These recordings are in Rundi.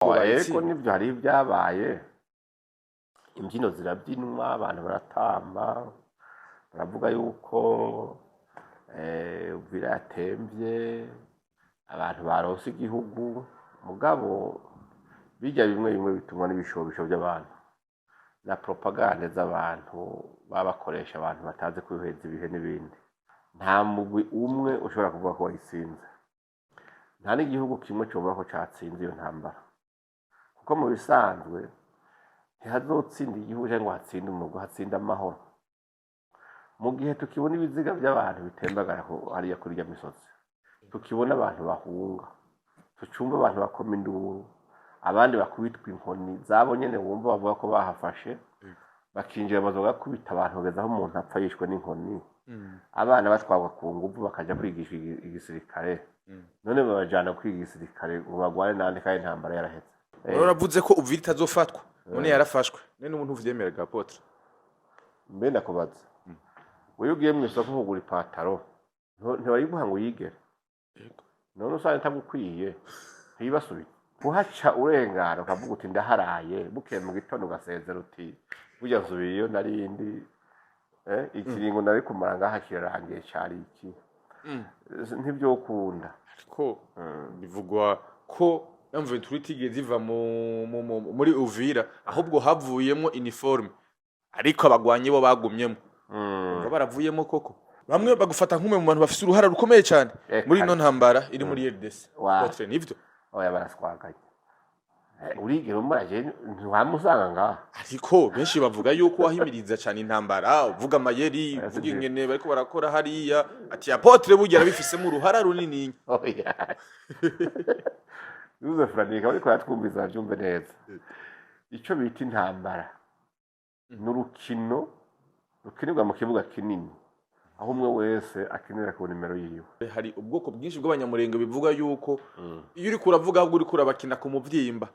Ego, nivyo, hariho ibyabaye, imbyino zirabyinwa, abantu baratamba, baravuga yuko Uvira yatemvye, abantu baronse igihugu. Mugabo bijya bimwe bimwe bitumwa n'ibishobisho by'abantu na propagande z'abantu babakoresha, abantu batazi kwihweza ibihe n'ibindi. Nta mugwi umwe ushobora kuvuga ko wayitsinze, nta n'igihugu kimwe covuga ko catsinze iyo ntambara, kuko mu bisanzwe ntihazotsinda igihugu cyangwa ngo hatsinde umugwi, hatsinda amahoro. Mu gihe tukibona ibiziga by'abantu bitembagara hariya kuri irya misozi, tukibona abantu bahunga, tucumva abantu bakoma induru, abandi bakubitwa inkoni zabo nyene, wumva bavuga ko bahafashe, bakinjira amazu, bagakubita abantu kugeza aho umuntu apfa yishwe n'inkoni, abana batwarwa ku nguvu bakaja kwigishwa igisirikare. None babajana kwiga igisirikare ngo bagwane nande kandi intambara yaraheze? Uravuze ko Uvira itazofatwa, none yarafashwe. None n'ubu ntuvyemera ga, apôtre? Mbe ndakubaza, wewe ugiye mu isoko kugura ipataro, ntibayiguha ngo uyigere? None usanga itagukwiye, ntibasubize? Kuhaca urengana ukavuga uti "Ndaharaye", bukeye mu gitondo ugasezera uti "Burya nsubiye iyo narindi, ikiringo nari kumara ngaha kirarangiye, cari iki?" Ntivyokunda. Ariko bivugwa ko M23 itigeze iva muri Uvira, ahubwo havuyemo uniforme, ariko abagwanyi bo bagumyemo. Baba baravuyemo koko. Bamwe bagufata nk'umwe mu bantu bafise uruhara rukomeye cyane muri ino ntambara iri muri RDC. Apôtre, nivyo? Oya, baraswaganye. Urigera umara je ntiwamusanga ngaha. Ariko benshi bavuga yuko wahimiriza cyane intambara, uvuga amayeri, Oya, uvuga sivyo. ingene bariko barakora hariya, ati apôtre burya arabifisemo uruhara runini. Oya, Yuze Franika bariko baratwumviza bavyumve neza. Ico bita intambara ni urukino rukinirwa mu kibuga kinini, aho umwe wese akinira ku nimero yiwe. Hari ubwoko bwinshi bw'Abanyamurenge bivuga yuko iyo uriko uravuga, ahubwo uriko urabakina ku muvyimba,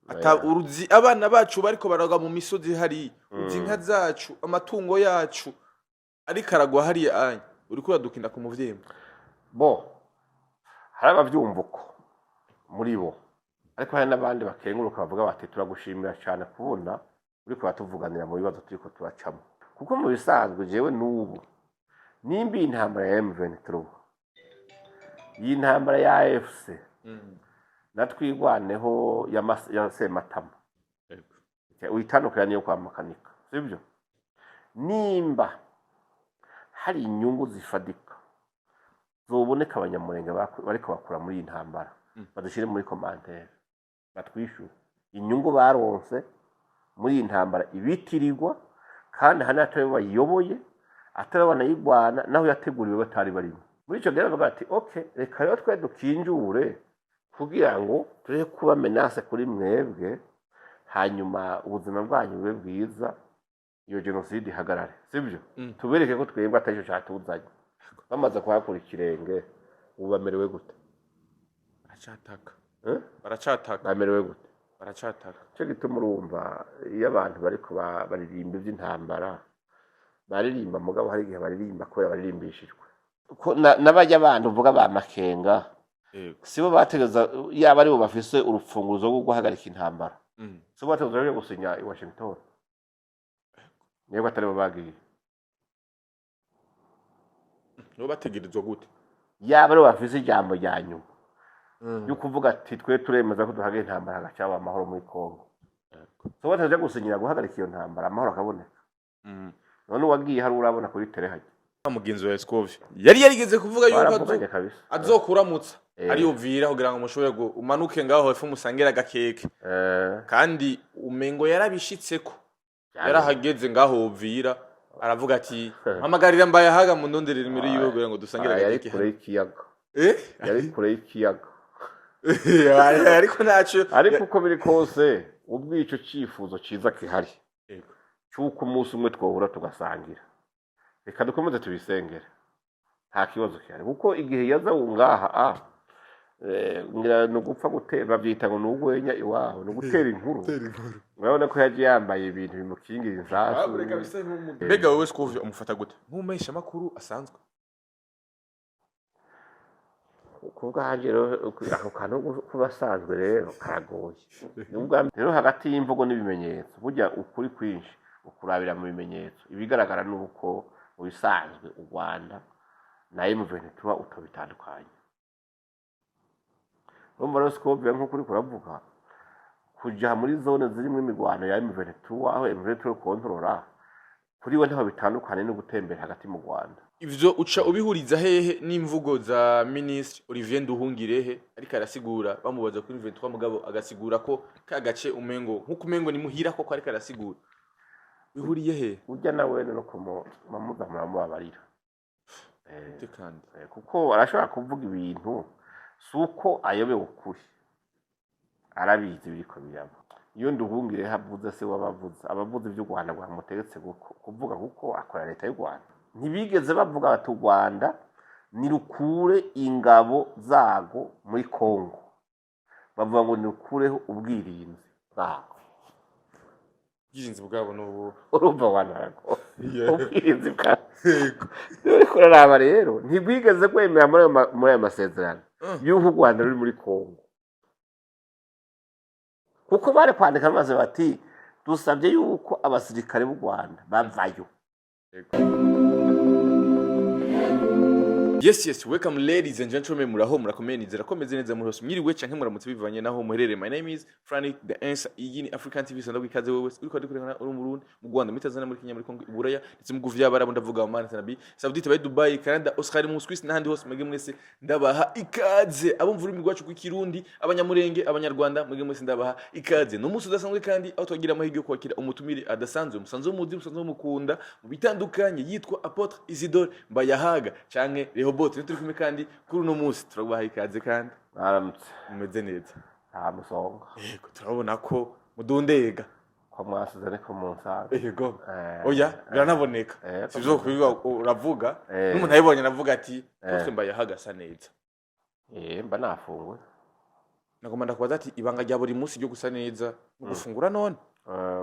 ata uruzi abana bacu bariko baragwa mu misozi hariya, uzi inka zacu, amatungo yacu ariko aragwa hariya, anya uriko uradukina ku muvyimba. Bo hari abavyumva uko muri bo, ariko hari n'abandi bakenguruka, bavuga bati "Turagushimira cyane kubona uriko uratuvuganira mu bibazo turiko turacamo." Kuko mu bisanzwe jewe n'ubu, nimba iyi ntambara ya M23, iyi ntambara ya AFC na Twigwaneho ya Sematama, uyitandukira niyo kwa Makanika, sibyo? Nimba hari inyungu zifadika zoboneka Abanyamurenge bariko bakura muri iyi ntambara, badushyire muri commentaire, batwishyure inyungu baronse muri iyi ntambara ibitirirwa, kandi hari n'atari bo bayiyoboye, atari bo banayigwana, naho yateguriwe batari barimo. Muri ico gihe bavuga bati "Ok, reka rero twe dukinjure kugira ngo tureke kuba menace kuri mwebwe, hanyuma ubuzima bwanyu bube bwiza, iyo jenoside ihagarare", sibyo? Tubereke ko twebwe atari cyo catuzanye. Bamaze kuhakura ikirenge, ubu bamerewe gute? Baracataka. Eh? Baracataka. Bamerewe gute? Baracataka. Cyo gituma urumva iyo abantu bariko baririmba iby'intambara, baririmba, mugabo hari igihe baririmba kubera baririmbishijwe. Ko n'abajya abantu uvuga ba Makenga, sibo bategeza, yaba aribo bafise urufunguzo rwo guhagarika intambara, sibo bategeza rwo gusinya i Washington? Niyo atari bo bagiye. Nibo bategerezwa gute? Yaba aribo bafise ijambo rya nyuma yo kuvuga ati "Twe turemeza ko duhagarika intambara, hagaca amahoro muri Kongo", sibo bategeza gusinyira guhagarika iyo ntambara, amahoro akaboneka? None uwagiye hari urabona kuri tele hajya? Mugenzi wa Escovia yari yarigeze kuvuga yuko Baravuganye kabisa. azokuramutsa ari Uvira kugira ngo mushobore umanuke ngaho hepfo musangire agakeke. Kandi umengo yarabishitseko, yarahageze ngaho Uvira, aravuga ati "Mpamagarira Mbayahaga, mundonderere nimero yiwe kugira ngo dusangire Ah, yari agakeke." kure y'ikiyaga. Eh? Yari kure y'ikiyaga. Ariko ntaco. Ariko uko biri kose, ubwo ico cifuzo ciza gihari c'uko umunsi umwe twohura tugasangira, reka dukomeze tubisengere, nta kibazo gihari. Kuko igihe yaza ngaha, ngira ni ugupfa gutera, bavyita ngo ni urwenya iwabo, ni ugutera inkuru. Urabona ko yaje yambaye ibintu bimukingira insasu. Mbega wowe Scovia umufata gute, nk'umumenyesha makuru asanzwe? Ku bwanje rero, ako kantu kubasanzwe rero karagoye. Ni ubwa mbere rero hagati y'imvugo n'ibimenyetso, burya ukuri kwinshi ukurabira mu bimenyetso. Ibigaragara ni uko mu bisanzwe u Rwanda na M23 utobitandukanye. Urumva rero, Scovia, nk'uko uriko uravuga, kuja muri zone zirimwo imigwano ya M23, aho M23 kontorora, kuri we ntaho bitandukanye no gutembera hagati mu Rwanda. Ivyo uca ubihuriza hehe n'imvugo za Ministre Olivier Nduhungirehe, ariko arasigura bamubaza kuri 23, mugabo agasigura ko ka gace umengo nkuko umengo ni muhira koko, ariko arasigura bihuriye he? Urya nawe no kumuza muramubabarira. Gute kandi? Kuko arashobora kuvuga ibintu, si uko ayobewe ukuri, arabizi biriko biraba. Iyo Nduhungirehe avuze, se wabavuze, abavuze ivy'u Rwanda rwamutegetse kuvuga, kuko akora leta y'u Rwanda. Ntibigeze bavuga bati u Rwanda nirukure ingabo zago muri Kongo, bavuga ngo nirukureho ubwirinzi bwago. Ubwirinzi bwabo n'ubu? Urumva wanarago ubwirinzi bwago uriko uraraba rero, ntibwigeze kwemera muri ayo masezerano y'uko u Rwanda ruri muri Kongo, kuko bari kwandika maze bati dusabye yuko abasirikare b'u Rwanda bavayo. Yes, welcome ladies and gentlemen, muraho, murakomeye, nizera ko meze neza muri hose, mwiriwe canke muramutse bivanye naho muherereye. My name is Frank the Answer. Iyi ni African TV. Sanda ikaze wewe uriko dukurikirana uri mu Burundi, mu Rwanda, muri Tanzania, muri Kenya, muri Congo, i Buraya ndetse mu bihugu vy'Abarabu, ndavuga Oman, Arabie Saoudite, bari Dubai, Canada, Australia, mu Swiss n'ahandi hose, mwebwe mwese ndabaha ikaze. Abumva ururimi rwacu rw'Ikirundi, Abanyamurenge, Abanyarwanda, mwebwe mwese ndabaha ikaze. Ni umunsi udasanzwe kandi aho twagira amahirwe yo kwakira umutumire adasanzwe, musanzwe muzi, musanzwe mukunda mu bitandukanye, yitwa Apôtre Isidore Mbayahaga canke Rehoboth. Ni turi kumwe kandi kuri uno munsi, turabaha ikaze kandi. Mwaramutse. Mumeze neza? Nta musonga. Yego, turabona ko mudundega. Ko mwasize ariko mu nsaga. Yego. Oya, biranaboneka. Sivyo kubiba uravuga, n'umuntu ayibonye aravuga ati Apôtre Mbayahaga asa neza. Mba nafunguye. Nagomba ndakubaza ati ibanga rya buri munsi ryo gusa neza ni ugufungura none?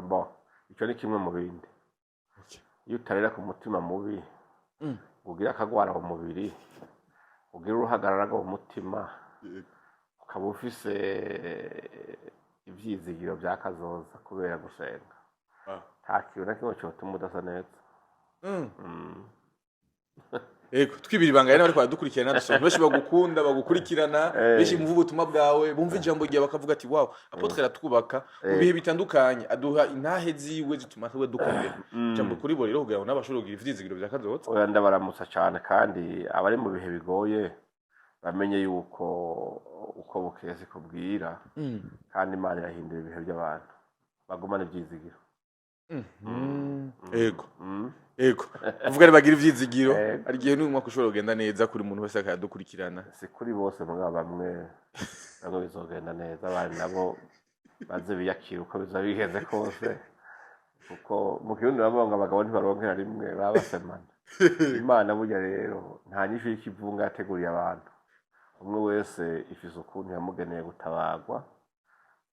Bon, icyo ni kimwe mu bindi. Iyo utarera ku mutima mubi, ugira akagwara mu mubiri, ugira uruhagarara mu mutima, ukaba ufise ivyizigiro vya kazoza kubera gusenga, nta kintu na kimwe cotuma udasa neza. Yego, twibira ibanga rero, bariko baradukurikirana, dusoma benshi bagukunda, bagukurikirana, benshi bumva ubutumwa bwawe, bumva ijambo ryawe bakavuga ati wow, Apôtre aratwubaka mu bihe bitandukanye, aduha intahe ziwe zituma twe dukomera. Ijambo kuri bo rero kugira ngo nabashobore kugira ivyizigiro vya kazoza. Oya, ndabaramutsa cane, kandi abari mu bihe bigoye bamenye yuko uko bukeye siko bwira, kandi Imana irahindura ibihe by'abantu, bagumane ivyizigiro. Yego. Yego, uvuga ari bagira ivyizigiro. Yego. Hari igihe n'uyu mwaka ushobora kugenda neza kuri umuntu wese akadukurikirana. Si kuri bose, mugabo bamwe bamwe bizogenda neza, abandi nabo baze biyakira uko bizoba bigenze kose, kuko mu Kirundi bavuga ngo abagabo ntibaronkera rimwe, baba basemana. Imana burya rero nta nyishu y'ikivunga yateguriye abantu, umwe wese ifise ukuntu yamugeneye gutabarwa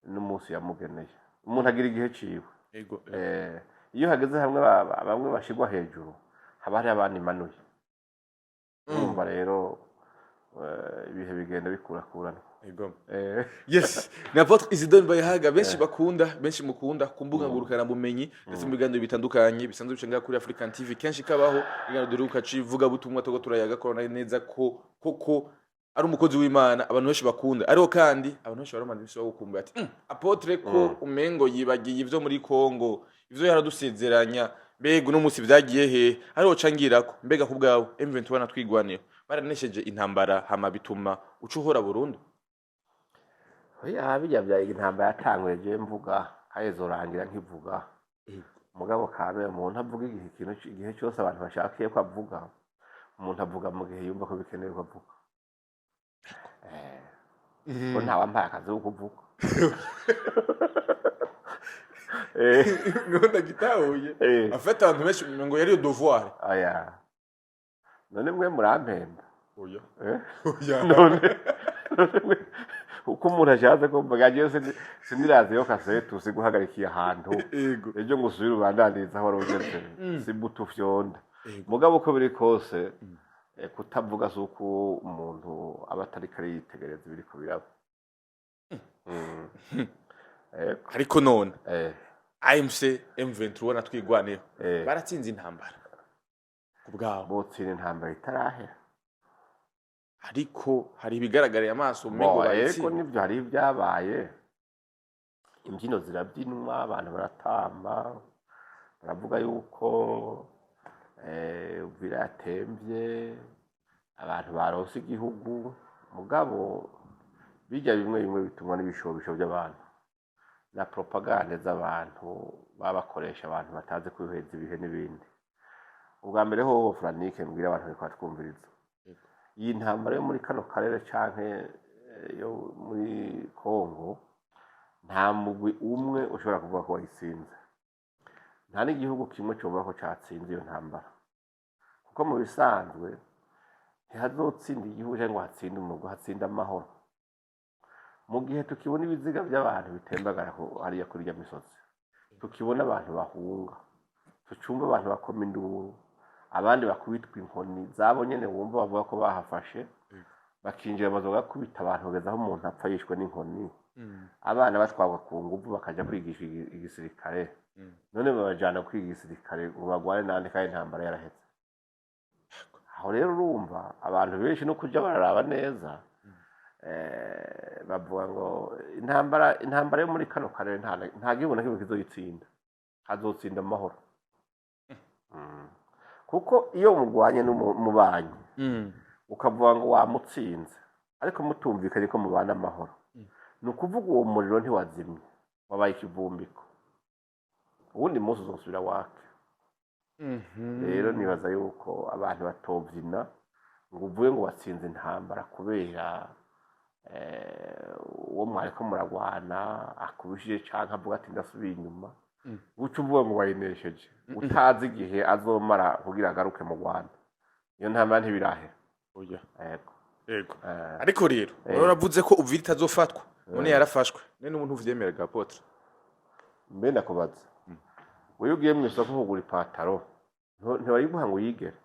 n'umunsi yamugeneye. Umuntu agira igihe ciwe. Iyo hageze hamwe bamwe bashirwa hejuru, haba hari abandi imanuye. Urumva rero, ibihe bigenda bikurakurana. Yes, ni Apôtre Isidore Mbayahaga benshi bakunda, benshi mukunda ku mbuga ngurukanabumenyi ndetse mu biganiro bitandukanye bisanzwe bica ngaha kuri African TV, kenshi kabaho ibiganiro duheruka civuga butumwa, togo turayaga ko neza ko koko ari umukozi w'Imana abantu benshi bakunda. Ariko kandi abantu benshi baramaze imisi bagukumbuye ati Apôtre ko umengo yibagiye ivyo muri Congo, ivyo yaradusezeranya, mbega uno munsi vyagiye hehe? Ariho cangirako, mbega ku bwawe M23 natwigwaneho baranesheje intambara, hama bituma uca uhora burundu? Oya, bijya bya intambara yatanguye je mvuga, kandi izorangira nkivuga. Mugabo kame umuntu avuga igihe ikintu igihe cyose abantu bashakiye ko avuga. Umuntu avuga mu gihe yumva ko bikenewe ko avuga. Ko ntawampaye akazi ko kuvuga. Ngo ndagitahuye. En fait abantu benshi ngo yari devoir. Oya, none mwe murampemba? Oya. Eh? Oya. None uko umuntu ashatse ko mvuga, jewe sindirazi yo kasete siguhagarikiye ahantu, ejo ngo usubire ubandanize aho wari ugeze, si buto ufyonda. Mugabo uko biri kose, Kutavuga si uko umuntu aba atariko ariyitegereza ibiriko biraba. Ego. Ariko none AFC M23 na Twirwaneho baratsinze intambara ku bwabo? Botsinda intambara itarahera. Ariko hari ibigaragariye amaso umengo Bo, ego. bayitsinze. Nivyo, hari ibyabaye, imbyino zirabyinwa, abantu baratamba, baravuga yuko Uvira yatemvye, abantu baronse igihugu. Mugabo bijya bimwe bimwe bitumwa n'ibishobisho by'abantu na propagande z'abantu baba bakoresha abantu batazi kwihweza ibihe n'ibindi. Ubwa mbere hoho, Franike, mbwira abantu bariko batwumviriza, iyi ntambara yo muri kano karere canke yo muri Congo, nta mugwi umwe ushobora kuvuga ko wayitsinze, nta n'igihugu kimwe covuga ko catsinze iyo ntambara, kuko mu bisanzwe ntihazotsinda igihugu canke ngo hatsinde umugwi, hatsinda amahoro. Mu gihe tukibona ibiziga by'abantu bitembagara hariya kuri irya misozi, tukibona abantu bahunga, tucumva abantu bakoma induru, abandi bakubitwa inkoni zabo nyene, wumva bavuga ko bahafashe, bakinjira amazu bagakubita abantu kugeza aho umuntu apfa yishwe n'inkoni, abana batwarwa ku nguvu bakaja kwigisha igisirikare. None babajana kwiga igisirikare ngo bagwane nande kandi intambara yaraheze? Aho rero urumva abantu benshi no kuja bararaba neza, bavuga ngo intambara yo muri kano karere nta gihugu na kimwe kizoyitsinda, hazotsinda amahoro. Kuko iyo murwanye n'umubanyi ukavuga ngo wamutsinze, ariko mutumvikanye ko mubana amahoro, ni ukuvuga uwo muriro ntiwazimye, wabaye ikivumbiko, uwundi munsi uzosubira wake. Rero nibaza yuko abantu batovyina ngo uvuge ngo watsinze intambara kubera uwo mwariko muragwana akubishije canke avuga ati ndasubiye inyuma, uca uvuga ngo wayinesheje, utazi igihe azomara kugira agaruke mu Rwanda. Iyo ntambara ntibirahera. Oya. Yego. Yego. Ariko rero uravuze ko Uvira itazofatwa, none yarafashwe. None n'umuntu uvyemera, apôtre? Mbe ndakubaza, wewe ugiye mu isoko kugura ipataro, ntibayiguha ngo uyigere?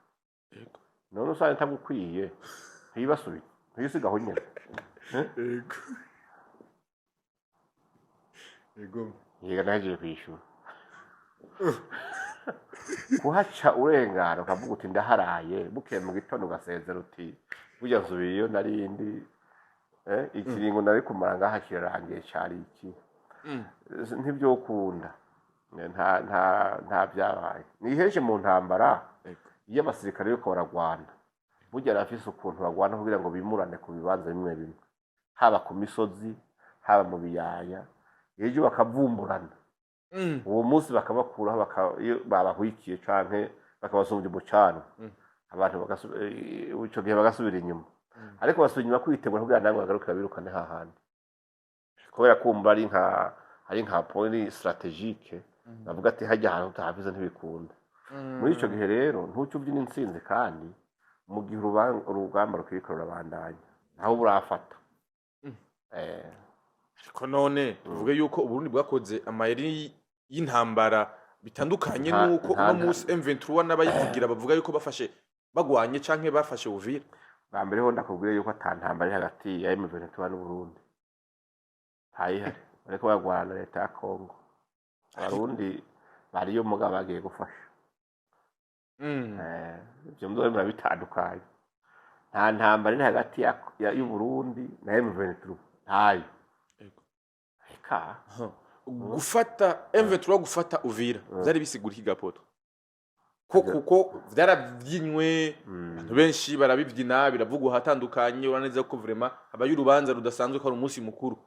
Yego. None usanga itagukwiye, ntiyibasubire, ntiyisigaho nyene? Yego, yego. Yega, nahejeje kwishura. Kuhaca urengana ukavuga uti ndaharaye, bukeye mu gitondo ugasezera uti burya nsubiye iyo narindi, ikiringo nari kumara ngaha kirarangiye, cari iki? Ntivyokunda. Nta byabaye ni henshi mu ntambara. Iyo abasirikare bariko baragwana, burya arafise ukuntu bagwana kugira ngo bimurane ku bibanza bimwe bimwe, haba ku misozi, haba mu biyaya, ejo bakavumburana, uwo munsi bakabakuraho iyo babahwikiye canke bakabasumbya umucanwa, abantu ico gihe bagasubira inyuma. Ariko basubira inyuma kwitegura kugira namwe bagaruke babirukane hahandi, kubera kumva ari nka point stratégique, bavuga ati hajya ahantu utahafise ntibikunda. Muri ico gihe rero ntuce ubyina intsinzi, kandi mu gihe urugamba rukiriko rurabandanya, naho burafata. Ariko none tuvuge yuko Uburundi bwakoze amayeri y'intambara bitandukanye nuko uno munsi M23 n'abayivugira bavuga yuko bafashe bagwanye canke bafashe Uvira? Bwa mbere ho ndakubwira yuko ata ntambara iri hagati ya M23 n'Uburundi, ntayihari. Bariko barwana na leta ya Congo, Abarundi bariyo mugabo bagiye gufasha. Ivyo muzore murabitandukanye. Nta ntambara iri hagati y'Uburundi na M23, ntayo. Eka. Gufata M23, gufata Uvira, vyari bisigura iki, apôtre? Ko kuko vyaravyinywe, abantu benshi barabivyina, biravugwa ahatandukanye, urabona neza ko vraiment habaye urubanza rudasanzwe, ko ari umunsi mukuru,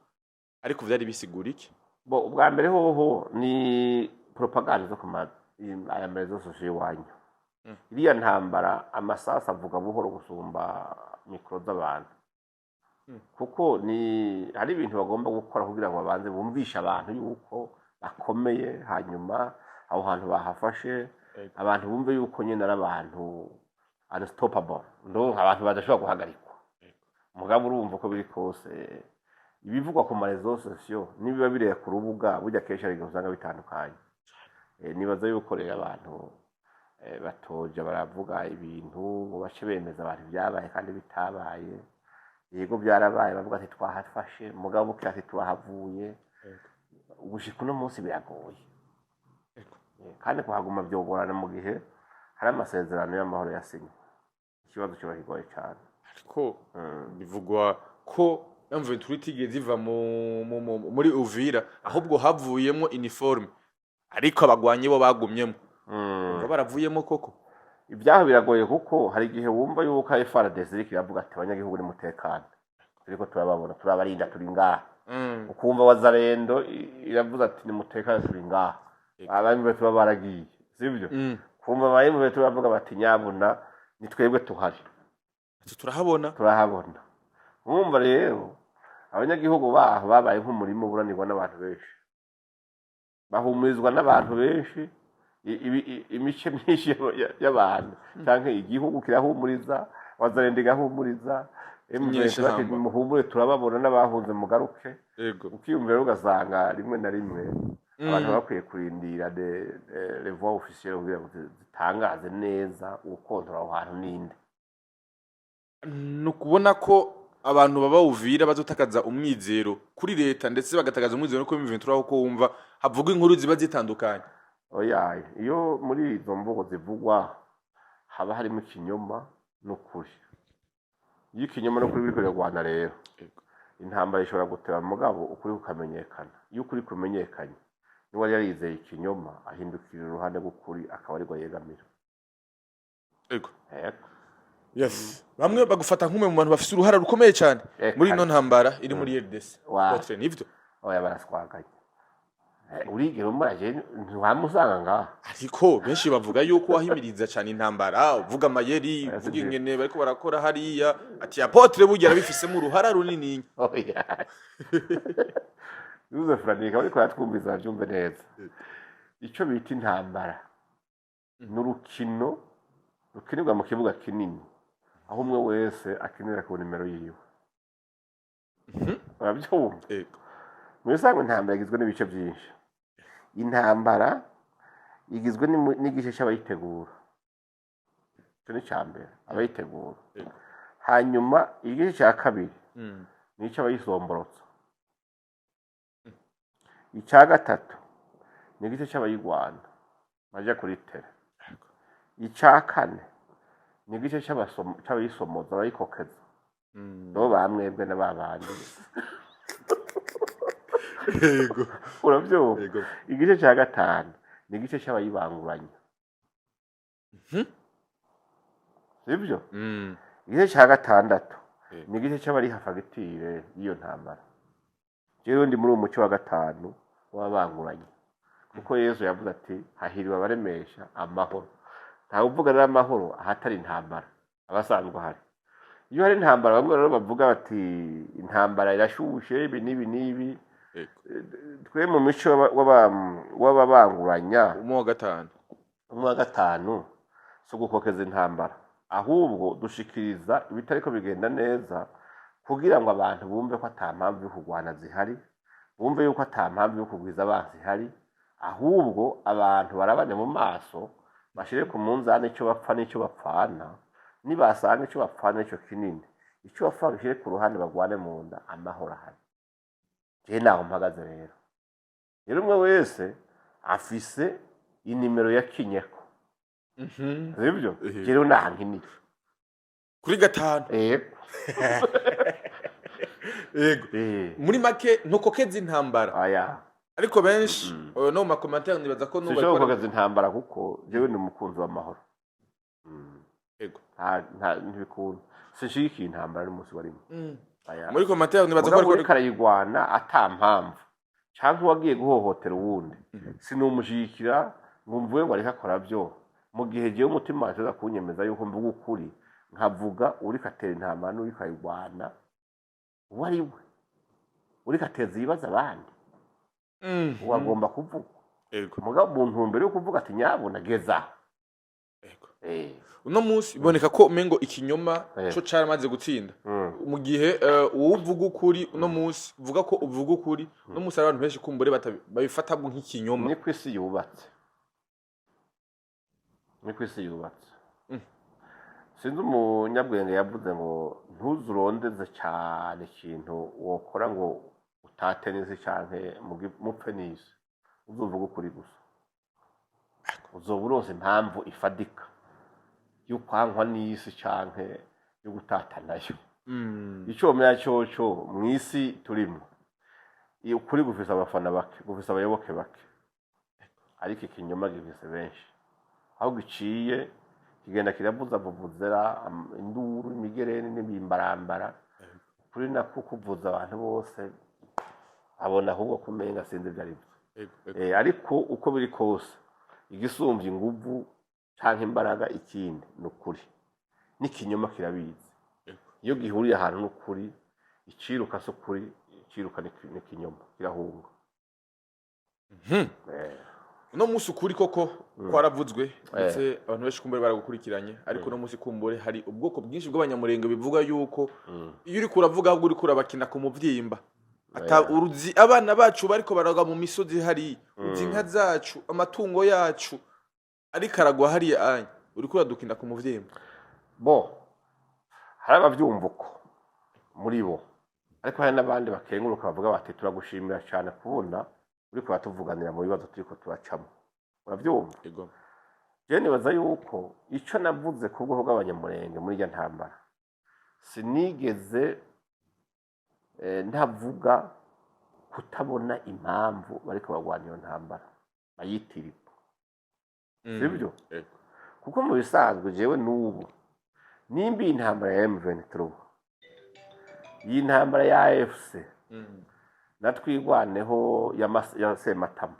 ariko vyari bisigura iki? Bo, ubwa mbere hoho ni propaganda zo ku aya ma réseaux sociaux iwanyu. Iriya ntambara, amasasu avuga buhoro gusumba mikoro z'abantu, kuko ni hari ibintu bagomba gukora kugira ngo babanze bumvishe abantu yuko bakomeye, hanyuma aho hantu bahafashe, abantu bumve yuko nyine ari abantu unstoppable, donc abantu badashobora guhagarikwa. Mugabo urumva uko biri kose, ibivugwa ku ma réseaux sociaux nibiba bireba ku rubuga, burya kenshi hari igihe usanga bitandukanye. Nibaza yuko rero abantu Batoja baravuga ibintu ngo bace bemeza abantu ibyabaye kandi bitabaye. Yego, byarabaye, bavuga ati twahafashe, mugabo bukeye ati twahavuye. Gushika uno munsi biragoye. Kandi kuhaguma byogorana mu gihe hari amasezerano y'amahoro yasinywe. Ikibazo kiba kigoye cyane. Ariko bivugwa ko M23 itigeze iva muri Uvira, ahubwo havuyemo uniforme, ariko abagwanyi bo bagumyemo. Ngo baravuyemo koko? Ibyaho biragoye, kuko hari igihe wumva yuko FARDC iriko iravuga ati abanyagihugu nimutekane, turiko turababona, turabarinda, turi ngaha. Ukumva Wazalendo iravuze ati nimutekane, turi ngaha. Abami tuba baragiye, sibyo? Kumva abayimuve turavuga bati nyabuna ni twebwe tuhari. Ati turahabona. Turahabona. Mwumva rero abanyagihugu baho babaye nk'umurima uburanirwa n'abantu benshi, bahumurizwa n'abantu benshi, imice myinshi y'abantu canke igihugu kirahumuriza, Wazalendo igahumuriza, Inyeshamba. bati muhumure, turababona, n'abahunze mugaruke. Ukiyumvira ugasanga rimwe na rimwe abantu bakwiye kurindira les voix officielles kugira ngo zitangaze neza ukontora aho hantu ninde. Ni ukubona ko abantu baba Uvira bazotakaza umwizero kuri leta, ndetse bagatakaza umwizero no kuri M23, kuko wumva havugwa inkuru ziba zitandukanye. Oya, iyo muri izo mvugo zivugwa haba harimo ikinyoma n'ukuri. Iyo ikinyoma n'ukuri biriko biragwana rero, intambara ishobora guteba, mugabo ukuri kukamenyekana. Iyo ukuri kumenyekanye, n'uwari yarizeye ikinyoma ahindukirira uruhande rw'ukuri, akaba ariko yegamira. Yego. Yes, bamwe bagufata nk'umwe mu bantu bafise uruhara rukomeye cyane muri ino ntambara iri muri RDC. Apôtre, nivyo? Oya, baraswaganye. Urigera umuraje ntiwamusanga ngaha. Ariko benshi bavuga yuko wahimiriza cyane intambara, uvuga amayeri, Oya, uvuga sivyo. ingene bariko barakora hariya, ati apôtre burya arabifisemo uruhara runini. Oya, Yuze Furanika bariko baratwumviza bavyumve neza. Ico bita intambara ni urukino rukinirwa mu kibuga kinini, aho umwe wese akinira ku nimero yiwe. Uravyumva? Yego. Mu bisanzwe intambara igizwe n'ibice byinshi. Intambara igizwe n'igice cy'abayitegura, icyo ni icya mbere, abayitegura. Hanyuma igice cya kabiri ni icy'abayisomborotsa. Icya gatatu ni igice cy'abayigwana baja kuri terrain. Icya kane ni igice cy'abayisomoza, abayikokeza, nabo bamwebwe na babandi. Urabyumva? Yego. Igice cya gatanu ni igice cy'abayibanguranya, sibyo? Igice cya gatandatu ni igice cy'abariha fagitire y'iyo ntambara. Jewe ndi muri uwo muco wa gatanu w'ababanguranya, kuko Yesu yavuze ati hahiriwe abaremesha amahoro. Ntawe uvuga rero amahoro ahatari intambara, aba asanzwe ahari. Iyo hari intambara, bamwe rero bavuga bati intambara irashushe, ibi n'ibi n'ibi. Twe mu mico w'ababanguranya, Umwe wa gatanu. Umwe wa gatanu si ugukokeza intambara, ahubwo dushikiriza ibitariko bigenda neza kugira ngo abantu bumve ko ata mpamvu yo kurwana zihari, bumve yuko ata mpamvu yo kugwiza abansi ihari, ahubwo abantu barabane mu maso, bashire ku munzani icyo bapfa n'icyo bapfana. Nibasanga icyo bapfana nicyo kinini, icyo bapfa bagishire ku ruhande, bagwane mu nda, amahoro ahari. Jewe naho mpagaze rero. Rero umwe wese afise inimero yakinyeko, sibyo? Jewe naha nkinira. Kuri gatanu. Yego. Yego. Muri make ntukokeza intambara? Aya. Ariko benshi no mu ma commentaires nibaza ko nubu Sinshobora bariko gukomeza intambara, kuko jewe ni umukunzi w'amahoro. Ntibikunda, sinshigikiye intambara n'umunsi warimwe. Aya. Muri commentaire nibaza ko Mugabo ariko uriko arayigwana ata mpamvu, canke uwagiye guhohotera uwundi, sinumushigikira ngo mvuge ngo ariko akora byo, mu gihe jewe umutima wanje uza kunyemeza yuko mvuga ukuri, nkavuga uriko atera intambara n'uriko ayigwana uwo ari we, uriko ateza ibibazo abandi, uwo agomba kuvuga. Mugabo mu ntumbero yo kuvuga ati nyabuna geza aho. Uno munsi biboneka ko umengo ikinyoma co caramaze gutsinda, mu gihe uwo uvuga ukuri uno munsi, uvuga ko uvuga ukuri uno munsi, hari abantu benshi kumbure babifata nk'ikinyoma. Niko isi yubatse. Niko isi yubatse. Sinzi umunyabwenge yavuze ngo ntuzurondeze cyane ikintu wokora ngo utate n'isi canke mupfe n'isi, uzovuga ukuri gusa, uzoba uronse impamvu ifadika yo kwankwa n'isi canke yo gutata nayo. Ico womenya coco, mw'isi turimwo, iyo ukuri gufise abafana bake, gufise abayoboke bake, ariko ikinyoma gifise benshi. Aho giciye kigenda kiravuza vuvuzera, induru, imigereni n'ibimbarambara. Kuri nako kuvuza abantu bose abona ahubwo kumenga sinzi ibyo ari byo. Ego, ego. Ariko uko biri kose, igisumvye inguvu canke imbaraga ikindi ni ukuri, n'ikinyoma kirabizi. Iyo gihuriye ahantu n'ukuri, iciruka si ukuri, iciruka n'ikinyoma kirahunga. Uno munsi ukuri koko kwaravuzwe, ndetse abantu benshi kumbure baragukurikiranye, ariko uno munsi kumbure hari ubwoko bwinshi bw'abanyamurenge bivuga yuko iyo uriko uravuga ahubwo uriko urabakina ku muvyimba. Ata uruzi abana bacu bariko baragwa mu misozi hariya, uzi inka zacu, amatungo yacu ariko aragwa hariya, anya uriko uradukina ku muvyimba. Bo hari abavyumva uko muri bo, ariko hari n'abandi bakenguruka bavuga bati turagushimira cyane kubona uriko uratuvuganira mu bibazo turiko turacamo. Uravyumva? Ego. Je nibaza yuko ico navuze ku bwoko bw'abanyamurenge muri irya ntambara, sinigeze ntavuga kutabona impamvu bariko bagwana iyo ntambara bayitirirwa. Sibyo? Ego. Kuko mu bisanzwe jewe n'ubu, nimba iyi ntambara ya M23, iyi ntambara ya AFC natwigwaneho ya Sematama,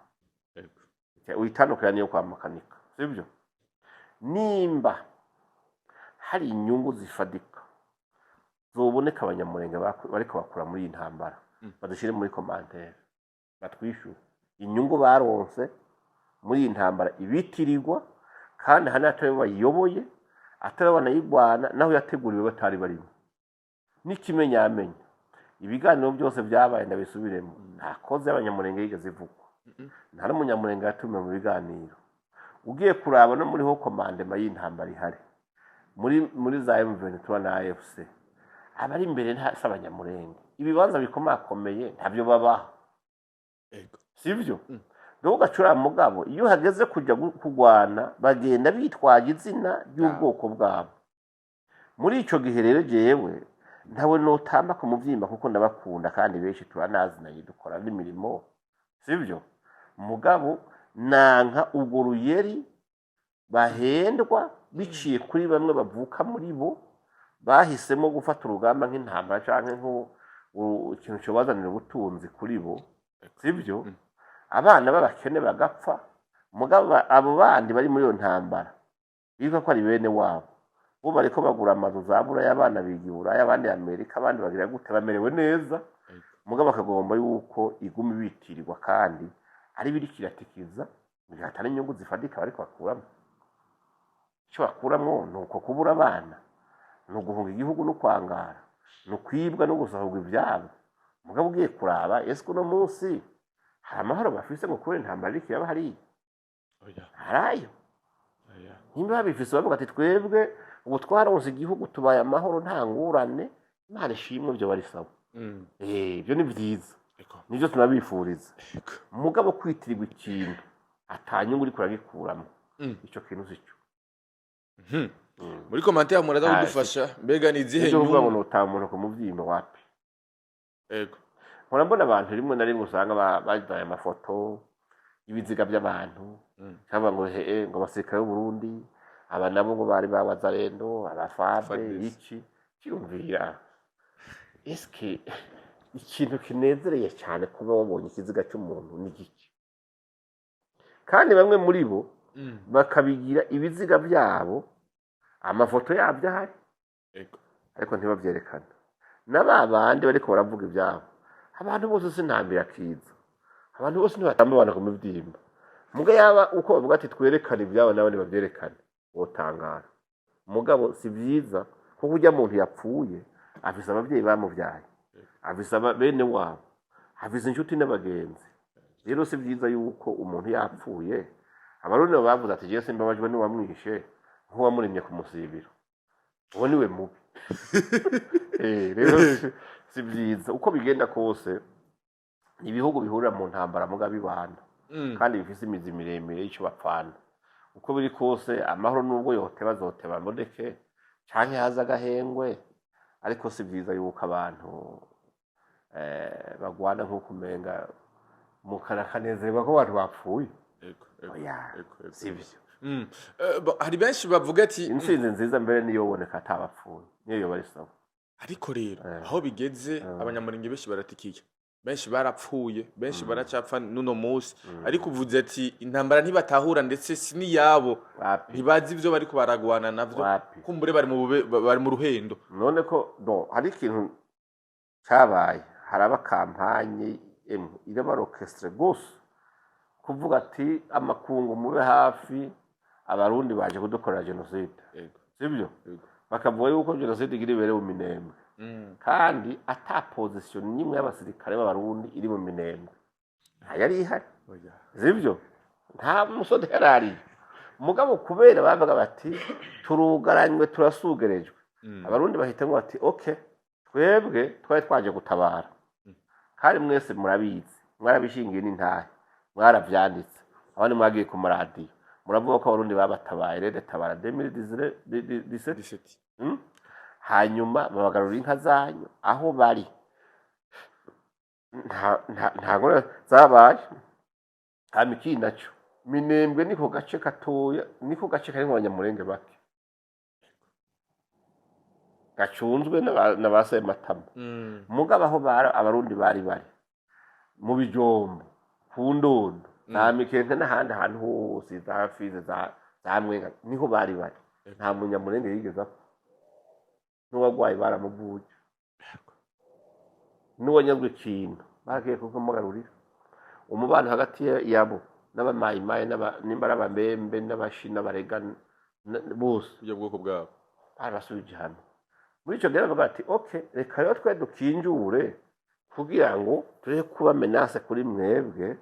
uyitandukanya niyo kwa Makanika, sibyo? Nimba hari inyungu zifadika zoboneka abanyamurenge bariko bakura muri iyi ntambara, badushyire muri commentaire batwishyure inyungu baronse muri iyi ntambara ibitirirwa, kandi hari n'atari bo bayiyoboye, atari bo banayigwana, naho yateguriwe batari barimo. N'ikimenyamenya, ibiganiro byose byabaye, ndabisubiremo, nta cause y'abanyamurenge yigeze ivugwa, nta n'umunyamurenge yatumiwe mu biganiro. Ugiye kuraba no muri haut commandement y'intambara ihari muri za M23 na AFC, abari imbere nta si abanyamurenge, ibibanza bikomakomeye ntabyo babaha. Sivyo? Dore ugacura mugabo iyo hageze kujya kurwana bagenda bitwaje izina ry'ubwoko bwabo. Muri ico gihe rero jewe ntawe notamba ku muvyimba, kuko ndabakunda kandi benshi turanazinanye, dukora n'imirimo, sivyo? Mugabo nanka ubwo ruyeri bahendwa biciye kuri bamwe bavuka muri bo bahisemo gufata urugamba nk'intambara canke ikintu cobazanira ubutunzi kuri bo, sivyo? Abana b'abakene bagapfa, mugabo abo bandi bari muri iyo ntambara bibuka ko ari bene wabo, bo bariko bagura amazu za Buraya, abana biga i Buraya, abandi Amerika, abandi bagira gute, bamerewe neza, mugabo bakagomba yuko iguma ibitirirwa kandi ari biriko iratikiza mu gihe atari inyungu zifatika bariko bakuramo. Icyo bakuramwo ni uko kubura abana, ni uguhunga igihugu no kwangara, ni ukwibwa no gusahurwa ivyabo. Mugabo ugiye kuraba, ese uno munsi hari amahoro bafise ngo kubera intambara iriko iraba hariya? Oya. Harayo? Oya. Nimba babifise bavuga ati twebwe ubu twaronse igihugu, tubaye amahoro, nta ngurane, Imana ishimwe, byo bari sawa. Ibyo ni vyiza. Nivyo tunabifuriza. Mugabo kwitirirwa ikintu atanyungu uriko uragikuramo, ico kintu sico. Muri commentaire muraza Ah, kudufasha, mbega ni izihe Nivyo kuvuga ngo nyungu? notaba umuntu ku muvyimba, wapi. Mpora mbona abantu rimwe na rimwe usanga bajaye amafoto y'ibiziga by'abantu, cyangwa ngo hehe, ngo abasirikare b'u Burundi aba nabo ngo bari ba Wazalendo, abafabe. FARDC. Iki kirumvira, eske ikintu kinezereye cyane kuba wabonye ikiziga cy'umuntu ni giki? Kandi bamwe muri bo bakabigira ibiziga byabo, amafoto yabyo ahari, ariko ntibabyerekana. Na ba bandi bariko baravuga ibyabo, abantu bose sinambira kiza, abantu bose ntibatamba abantu ku mivyimba. Muga yaba uko bavuga ati twerekane ibyabo n'abandi babyerekane, wotangara. Mugabo si byiza, kuko ujya muntu yapfuye afise ababyeyi bamubyaye, afise bene wabo, afise inshuti n'abagenzi. Rero si byiza yuko umuntu yapfuye. Abarundi bo bavuze ati: "Jewe simbabajwe n'uwamwishe nk'uwamurimye ku musibiro, uwo niwe mubi." Rero si vyiza. Uko bigenda kose, ibihugu bihurira mu ntambara muga bibana kandi bifise imizi miremire y'ico bapfana. Uko biri kose, amahoro nubwo yoteba azoteba aboneke canke haza agahengwe, ariko si vyiza yuko abantu bagwana nk'uko umenga mukanakanezerwa ko abantu bapfuye. Ego, ego, Oya, ego, ego. si vyo. Hari benshi bavuga ati Intsinzi nziza mbere niyo boneka atabapfuye, niyo yoba ari sawa. Ariko rero aho bigeze, abanyamurenge benshi baratikiye, benshi barapfuye, benshi baracapfa n'uno munsi. Ariko uvuze ati intambara ntibatahura, ndetse si n'iyabo. Wapi. Ntibazi ivyo bariko baragwana navyo. Wapi. Kumbure bari mu bari mu ruhendo. None ko bon, hari ikintu cabaye, haraba campagne emwe iraba orchestre gose kuvuga ati: "Amakungu mube hafi, Abarundi baje kudukorera génocide." Sibyo? Ego. Bakavuga yuko génocide igira ibere mu Minembwe kandi ata position n'imwe y'abasirikare b'Abarundi iri mu Minembwe, nta yari ihari. Oya. Sibyo? Nta musoda yari ariyo. Mugabo kubera bavuga bati: "Turugaranywe, turasugerejwe," Abarundi bahitamo bati: "Ok, twebwe twari twaje gutabara, kandi mwese murabizi, mwarabishingiye n'intahe, mwaravyanditse, abandi mwagiye ku maradiyo muravuga ko Abarundi babatabaye." Rero tabara 2017. 17. Hanyuma babagarura inka zanyu aho bari, nta ngorane zabaye. Hama ikindi naco, Minembwe niko gace gatoya, niko gace karimwo Abanyamurenge bake gacunzwe na ba Sematama. Mugabo aho bari, Abarundi bari mu Bijombo, ku Ndondo, za Mikenke n'ahandi hantu hose, za Fizi, za Mwenga, niho bari. Nta Munyamurenge yigeze apfa, n'uwagwaye baramuvuye, n'uwanyazwe ikintu baragiye kumugarurira. Umubano hagati yabo n'Abamayimayi, nimba ari Ababembe n'Abashi n'Abarega bose, Uburyo bwoko bwabo. Barabasubije hamwe. Muri ico gihe bavuga bati: "Ok, reka rero twe dukinjure kugira ngo tureke kuba menace kuri mwebwe,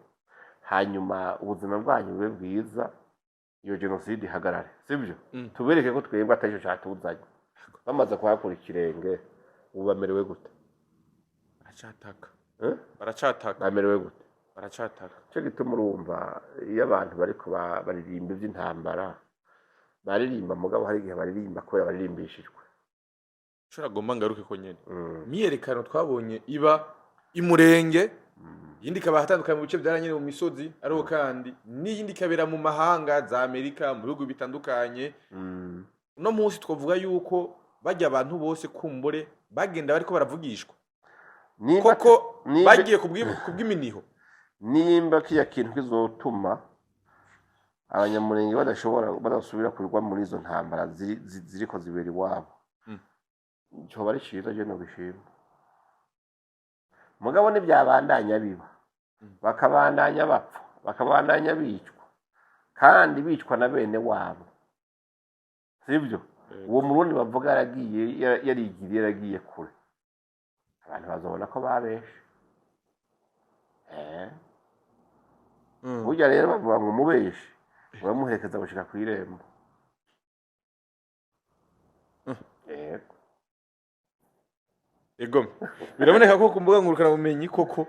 hanyuma ubuzima bwanyu bube bwiza, iyo génocide ihagarare." Sibyo? Tubereke ko twebwe atari cyo catuzanye. Bamaze kuhakura ikirenge, ubu bamerewe gute? Baracataka. Eh? Baracataka. Bamerewe gute? Baracataka. Cyo gituma urumva iyo abantu bariko baririmba ivy'intambara, baririmba, mugabo hari igihe baririmba kubera baririmbishijwe. Ushobora agomba ngaruke ko nyene imyiyerekano twabonye iba imurenge, iyindi ikaba ahatandukanye mu bice byara nyene mu misozi, ariko kandi n'iyindi ikabera mu mahanga, za Amerika, mu bihugu bitandukanye. Uno munsi twavuga yuko bajya abantu bose kumbure bagenda bariko baravugishwa koko bagiye kubw'iminiho. Nimba kiya kintu kizotuma Abanyamurenge badashobora, badasubira kurwa muri izo ntambara ziriko zibera iwabo, coba ari ciza, je nobishima. Mugabo ntibyabandanya biba, bakabandanya bapfa, bakabandanya bicwa, kandi bicwa na bene wabo, sibyo? Uwo Murundi bavuga yaragiye, yarigiriye, yaragiye kure, abantu bazobona ko babeshe. Burya rero bavuga ngo umubeshi uramuherekeza gushika kw'irembo. Yego. Ego, biraboneka ko ku mbuga ngurukanabumenyi koko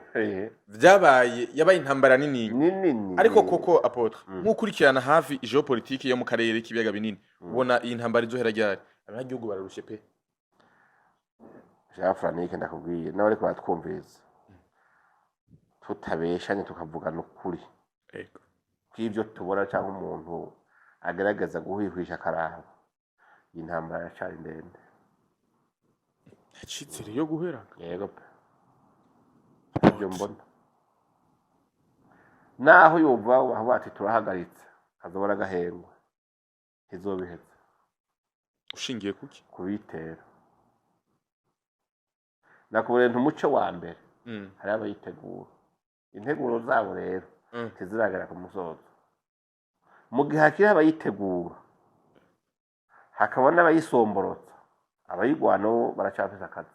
vyabaye, yabaye intambara nini. Ni nini. Ariko koko, apôtre, nk'ukurikirana hafi géopolitique yo mu karere k'ibiyaga binini, ubona iyi ntambara izohera ryari? Abanyagihugu bararushe pe. Jean Franike, ndakubwiye nawe, ariko baratwumviriza, tutabeshanye, tukavugana ukuri kw'ibyo tubona cyangwa umuntu agerageza guhwihwisha akaraba, iyi ntambara iracari ndende. Yacitse rero yo guhera. Yego pe, ibyo mbona, naho yumva bavuga ati turahagaritse, kazobora agahengwe, ntizobiheze. Ushingiye kuki? Kubitera nakubwiye nti umuco wa mbere hariho abayitegura, integuro zabo rero ntiziragera ku musozo. Mu gihe hakiri abayitegura, hakaba n'abayisomborotsa, abayigwana bo baracafise akazi.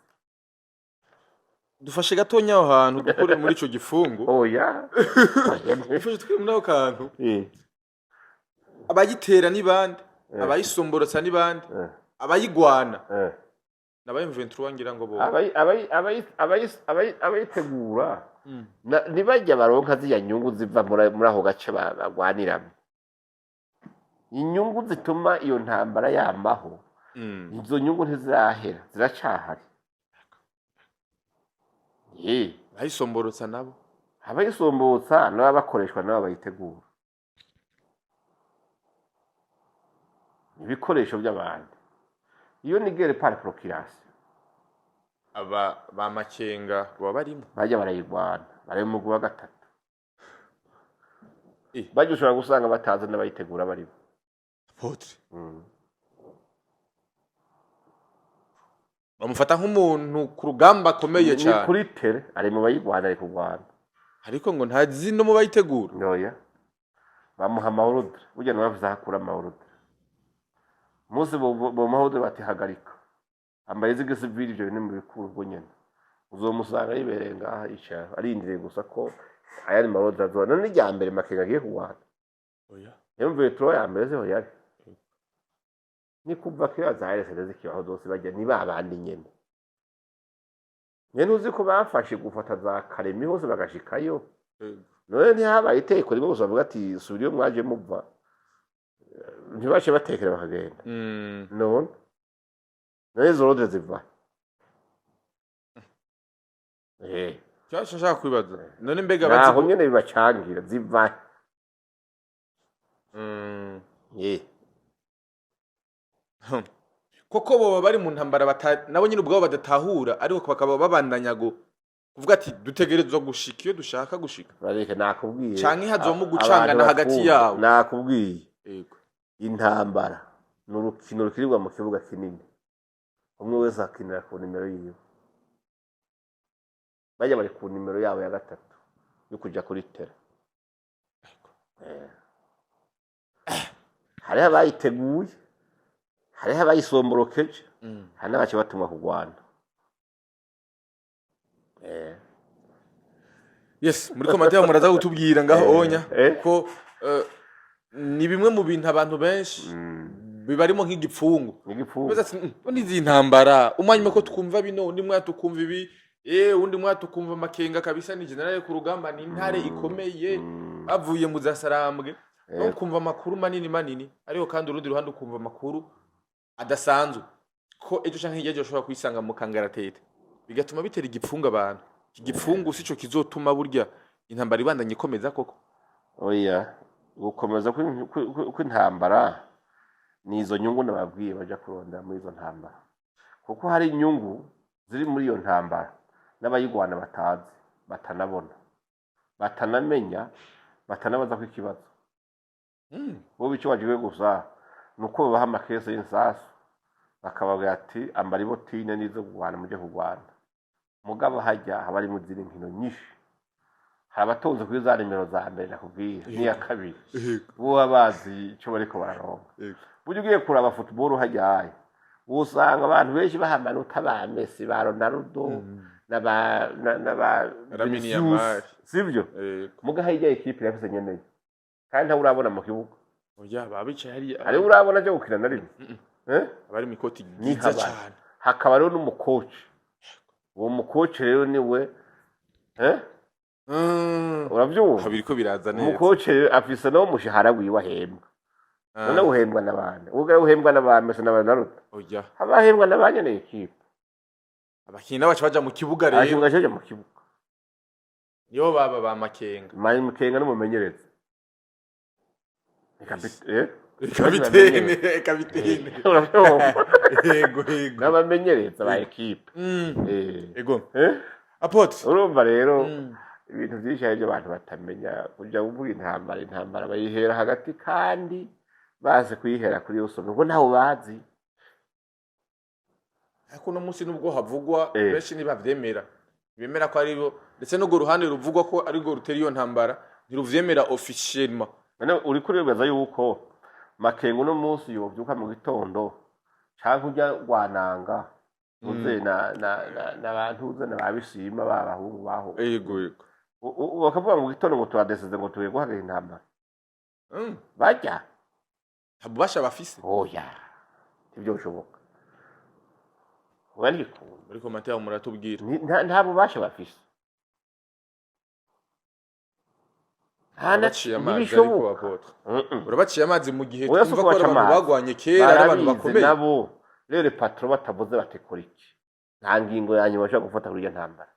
Dufashe gatonya aho hantu, dukure muri ico gifungo. Oya. Dufashe, dukure muri ako kantu. Abayitera ni bande? Eh. Abayisomborotsa ni bande? Eh. Abayigwana Eh. n'aba M23, ngira ngo bo. Abayitegura ntibajya baronka ziriya nyungu ziva muri ako gace bagwaniramo, inyungu zituma iyo ntambara yamaho. Izo nyungu ntizirahera, ziracahari. Abayisomborotsa nabo? Abayisombotsa n'ababakoreshwa nabo bayitegura, ibikoresho by'abandi. Iyo ni guerre par procuration. Aba ba Makenga baba barimo? Bajya barayirwana, bari mu mugwi wa gatatu. Bajya ushobora gusanga batazi n'abayitegura barimo. Apôtre, bamufata nk'umuntu ku rugamba akomeye Ni cyane. kuri terrain, ari mu bayirwana, ari kurwana. Ariko ngo ntazi no mu bayitegura. Ndoya bamuha ama ordre, burya nawe avuze aho akura ama ordre. Umunsi bomuha ordre bati hagarika, ambaye iz'igisivili, ivyo bintu mubikura, ubwo nyene uzomusanga yibereye ngaha, yicaye arindiriye gusa ko ayandi ma ordre azoba. None n'irya mbere Makenga agiye kurwana? Oya. Yumviye turo ya mbere siho yari, ni kuva kera za RSD zikibaho zose, bajya ni babandi nyene nyene. Uzi ko bafashe gufata za Karemi hose bagashikayo? None ntihabaye iteko rimwe gusa bavuga ati subira iyo mwaje muva, ntibace batekera bakagenda? None izo ordre ziva? Ikibazo nshaka kwibaza none, mbega bazi Naho nyene bibacangira, ziva? Koko boba bari mu ntambara nabo nyine ubwabo badatahura, ariko bakaba babandanya kuvuga ati dutegerezwa gushika iyo dushaka gushika? Bareke, nakubwiye. Canke hazobamo gucangana Abantu hagati batwumva. yabo? Nakubwiye. Yego. Intambara ni urukino rukinirwa mu kibuga kinini, umwe wese akinira ku nimero yiwe. Bajya bari ku nimero yabo ya gatatu yo kuja kuri terrain. Hariho abayiteguye, hariho abayisomborokeje, hari n'abaca batumwa kurwana. Yes, muri commentaire muraza kutubwira ngaho onya, kuko ni bimwe mu bintu abantu benshi bibarimo nk'igipfungu. N'igipfungu. Baza ati: "Ubundi izi ntambara, umwanya umwe ko twumva bino, undi mwanya tukumva ibi, undi mwanya tukumva Makenga kabisa ni general ku rugamba, ni intare ikomeye, bavuye mu za Sarambwe." No kumva amakuru manini manini, ariko kandi urundi ruhande ukumva amakuru adasanzwe ko ejo canke hirya ejo ushobora kwisanga mu kangaratete, bigatuma bitera igipfungu abantu. Iki gipfungu sico kizotuma burya intambara ibandanya ikomeza koko? Oya, gukomeza kw'intambara ni izo nyungu nababwiye baja kurondera muri izo ntambara, kuko hari inyungu ziri muri iyo ntambara n'abayigwana batazi, batanabona, batanamenya, batanabaza ko ikibazo. Bo icyo bagiwe gusa ni uko babaha amakese y'insasu, bakababwira ati ambara ibotine n'izo kurwana, mujye kurwana. Mugabo hajya haba harimo izindi nkino nyinshi. Hari abatonze kuri za nimero za mbere nakubwiye n'iya kabiri, bo baba bazi icyo bariko bararonka. Burya ugiye kuraba football hajyaye, usanga abantu benshi baha amanota ba Messi, ba Ronaldo na ba Lamine Vinicius, Yamal. Sivyo? Yego. Muga hirya ekipe irafise nyeneyo, kandi ntawe urabona mu kibuga. Oya, baba bicaye hariya. Hariho urabona aje gukina na rimwe? Eh? Abari mu ikoti Ni ryiza habari. cyane. Hakaba rero n'umukoci. Uwo mukoci rero niwe, eh? Uravyumva? Habiri ko biraza neza. Umukoci rero afise nawo umushahara wiwe ahembwa. None uhembwa n'abandi, ubwo uhembwa n'aba Messi n'aba Ronaldo? Oya. Haba ahembwa n'aba nyene ekipe. Abakinyi nabo baca baja mu kibuga rero. Abakinyi baca mu kibuga. Nibo baba ba Makenga. Makenga n'umumenyereza. Eh? Kapitene, kapitene. Uravyumva? Yego, yego. N'abamenyereza ba ekipe. Ego. Eh? Apôtre. Urumva rero, ibintu byinshi hari ibyo abantu batamenya. Kujya kuvuga intambara, intambara bayihera hagati kandi bazi kuyihera kuri yose, ubwo ntawe bazi. Ariko uno munsi nubwo havugwa, benshi ntibavyemera, bemera ko ari bo, ndetse n'urwo ruhande ruvugwa ko ari rwo rutera iyo ntambara ntiruvyemera officiellement. None uriko uribaza yuko Makenga uno munsi yovyuka mu gitondo, canke urya rwananga uze na bantu uze na babishima ba bahungu baho, Yego. Bakavuga mu gitondo ngo turadesize ngo tugiye guhagarika intambara? Bajya Nta bubasha bafise. Oya, ntibyoshoboka, oya, ntibikunda. Muri commentaire muratubwira. Nta bubasha bafise. Nta Urabaciye amazi ariko, ntibishoboka. Apôtre. Mm-mm. Urabaciye amazi mu gihe Oya, si twumva ko ari ukubaca abantu amazi. bagwanye kera, ari abantu Barabizi bakomeye. nabo rero patro batavuze batekora iki, nta ngingo ya nyuma bashobora gufata kuri iyo ntambara.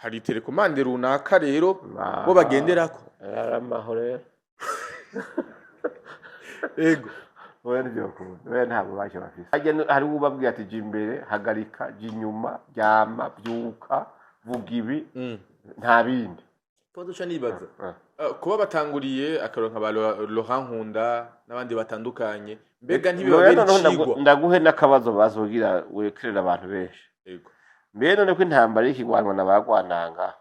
Hari télécommande runaka rero bo bagenderako. Amaho rero. Ego. Oya, ntibyokunda, oya, nta bubasha bafise. Hari ubabwira ati jya imbere, hagarika, jya inyuma, ryama, byuka, vuga ibi. Nta bindi. Ikibazo ca nibaza, Ah. Kuba batanguriye akaronka ba Laurent Nkunda n'abandi batandukanye, mbega Oya, ntibibabera noneho icigwa? Ndaguhe n'akabazo bazogira wekerera abantu benshi. Ego. Mbere none ko intambara y'ikigwanwa na bagwananga,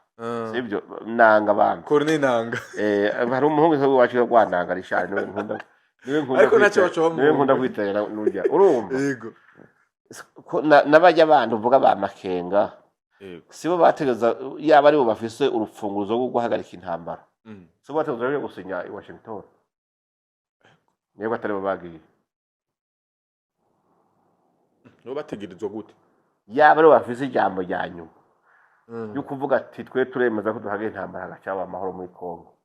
sibyo, nanga bambi. Corneille Nanga. Hari umuhungu witwa iwacu Rwananga Richard, niwe nkunda Ariko ntacyo baca bamuhunga. Niwe nkunda kwiterera n'urya, urumva. Ego. Ko n'abajya bandi uvuga ba Makenga, Ego. sibo bategeza, yaba aribo bafise urupfunguzo rwo guhagarika intambara, sibo bategeza rwo gusinya i Washington, niyo atari bo bagiye. Nibo bategerezwa gute? Yaba aribo bafise ijambo rya nyuma yo kuvuga ati twe turemeza ko duhagarika intambara, hagaca amahoro muri Kongo,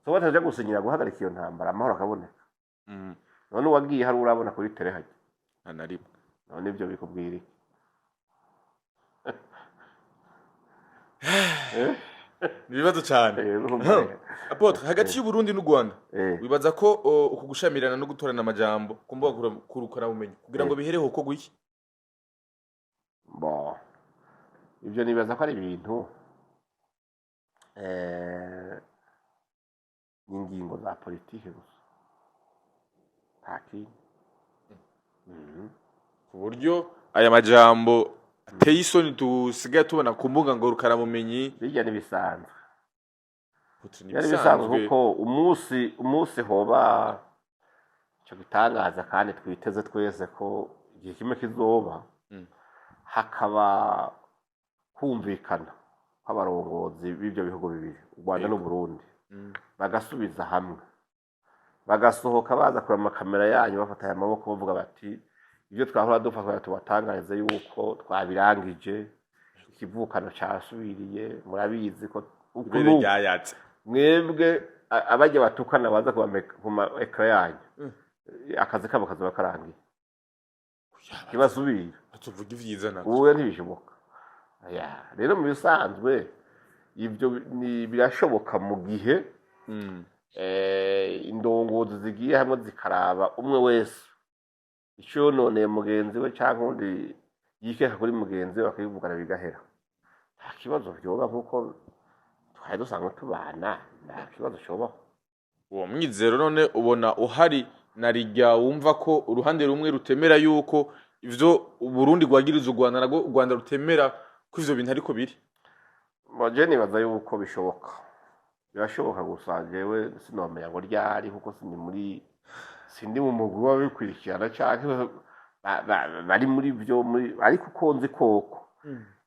sibo bategeza gusinyira guhagarika iyo ntambara, amahoro akaboneka. None uwagiye hari urabona kuri télé hajya? Nta na rimwe. None ibyo bikubwira iki? Ni ibibazo cyane. Urumva. Apôtre, hagati y'u Burundi n'u Rwanda, wibaza ko uku gushamirana no gutorana amajambo ku mbuga ngurukanabumenyi kugira ngo bihereho ko gwiki? Bon, ibyo nibaza ko ari ibintu ni ingingo za politike gusa, nta kindi. Ku buryo aya majambo ateye isoni dusigaye tubona ku mbuga ngurukanabumenyi. Bijya n'ibisanzwe. Apôtre, ni Bijya n'ibisanzwe. ibisanzwe. Kuko umunsi hoba icyo gitangaza, kandi twiteze twese ko igihe kimwe kizoba, hakaba kumvikana kw'abarongozi b'ibyo bihugu bibiri, u Rwanda n'u Burundi, bagasubiza hamwe, bagasohoka baza kureba amakamera yanyu, bafata aya maboko, bavuga bati ibyo twahora dupfa kugira tubatangarize yuko twabirangije, ikivukano cyasubiriye, murabizi ko uku Ibere n'uku. ryayatse. Mwebwe abajya batukana baza ku ma écran yanyu, akazi kabo kazoba karangiye, ntibasubira. Tuvuga ivyiza navyo. Ubu ntibishoboka. Aya, rero mu bisanzwe ibyo ni birashoboka mu gihe indongozi zigiye hamwe zikaraba umwe wese icyo yononeye mugenzi we cyangwa undi yikeka kuri mugenzi we, bakabivugana bigahera, nta kibazo vyoba, nk'uko twari dusanzwe tubana, nta kibazo cobaho. Uwo mwizero none ubona uhari na rijya wumva ko uruhande rumwe rutemera yuko ivyo Uburundi rwagiriza u Rwanda, narwo u Rwanda rutemera ko ivyo bintu ariko biri? Je nibaza yuko bishoboka, birashoboka, gusa jewe sinomenya ngo ryari, kuko sindi mu mugwi w'ababikurikirana canke bari muri byo muri, ariko uko nzi koko,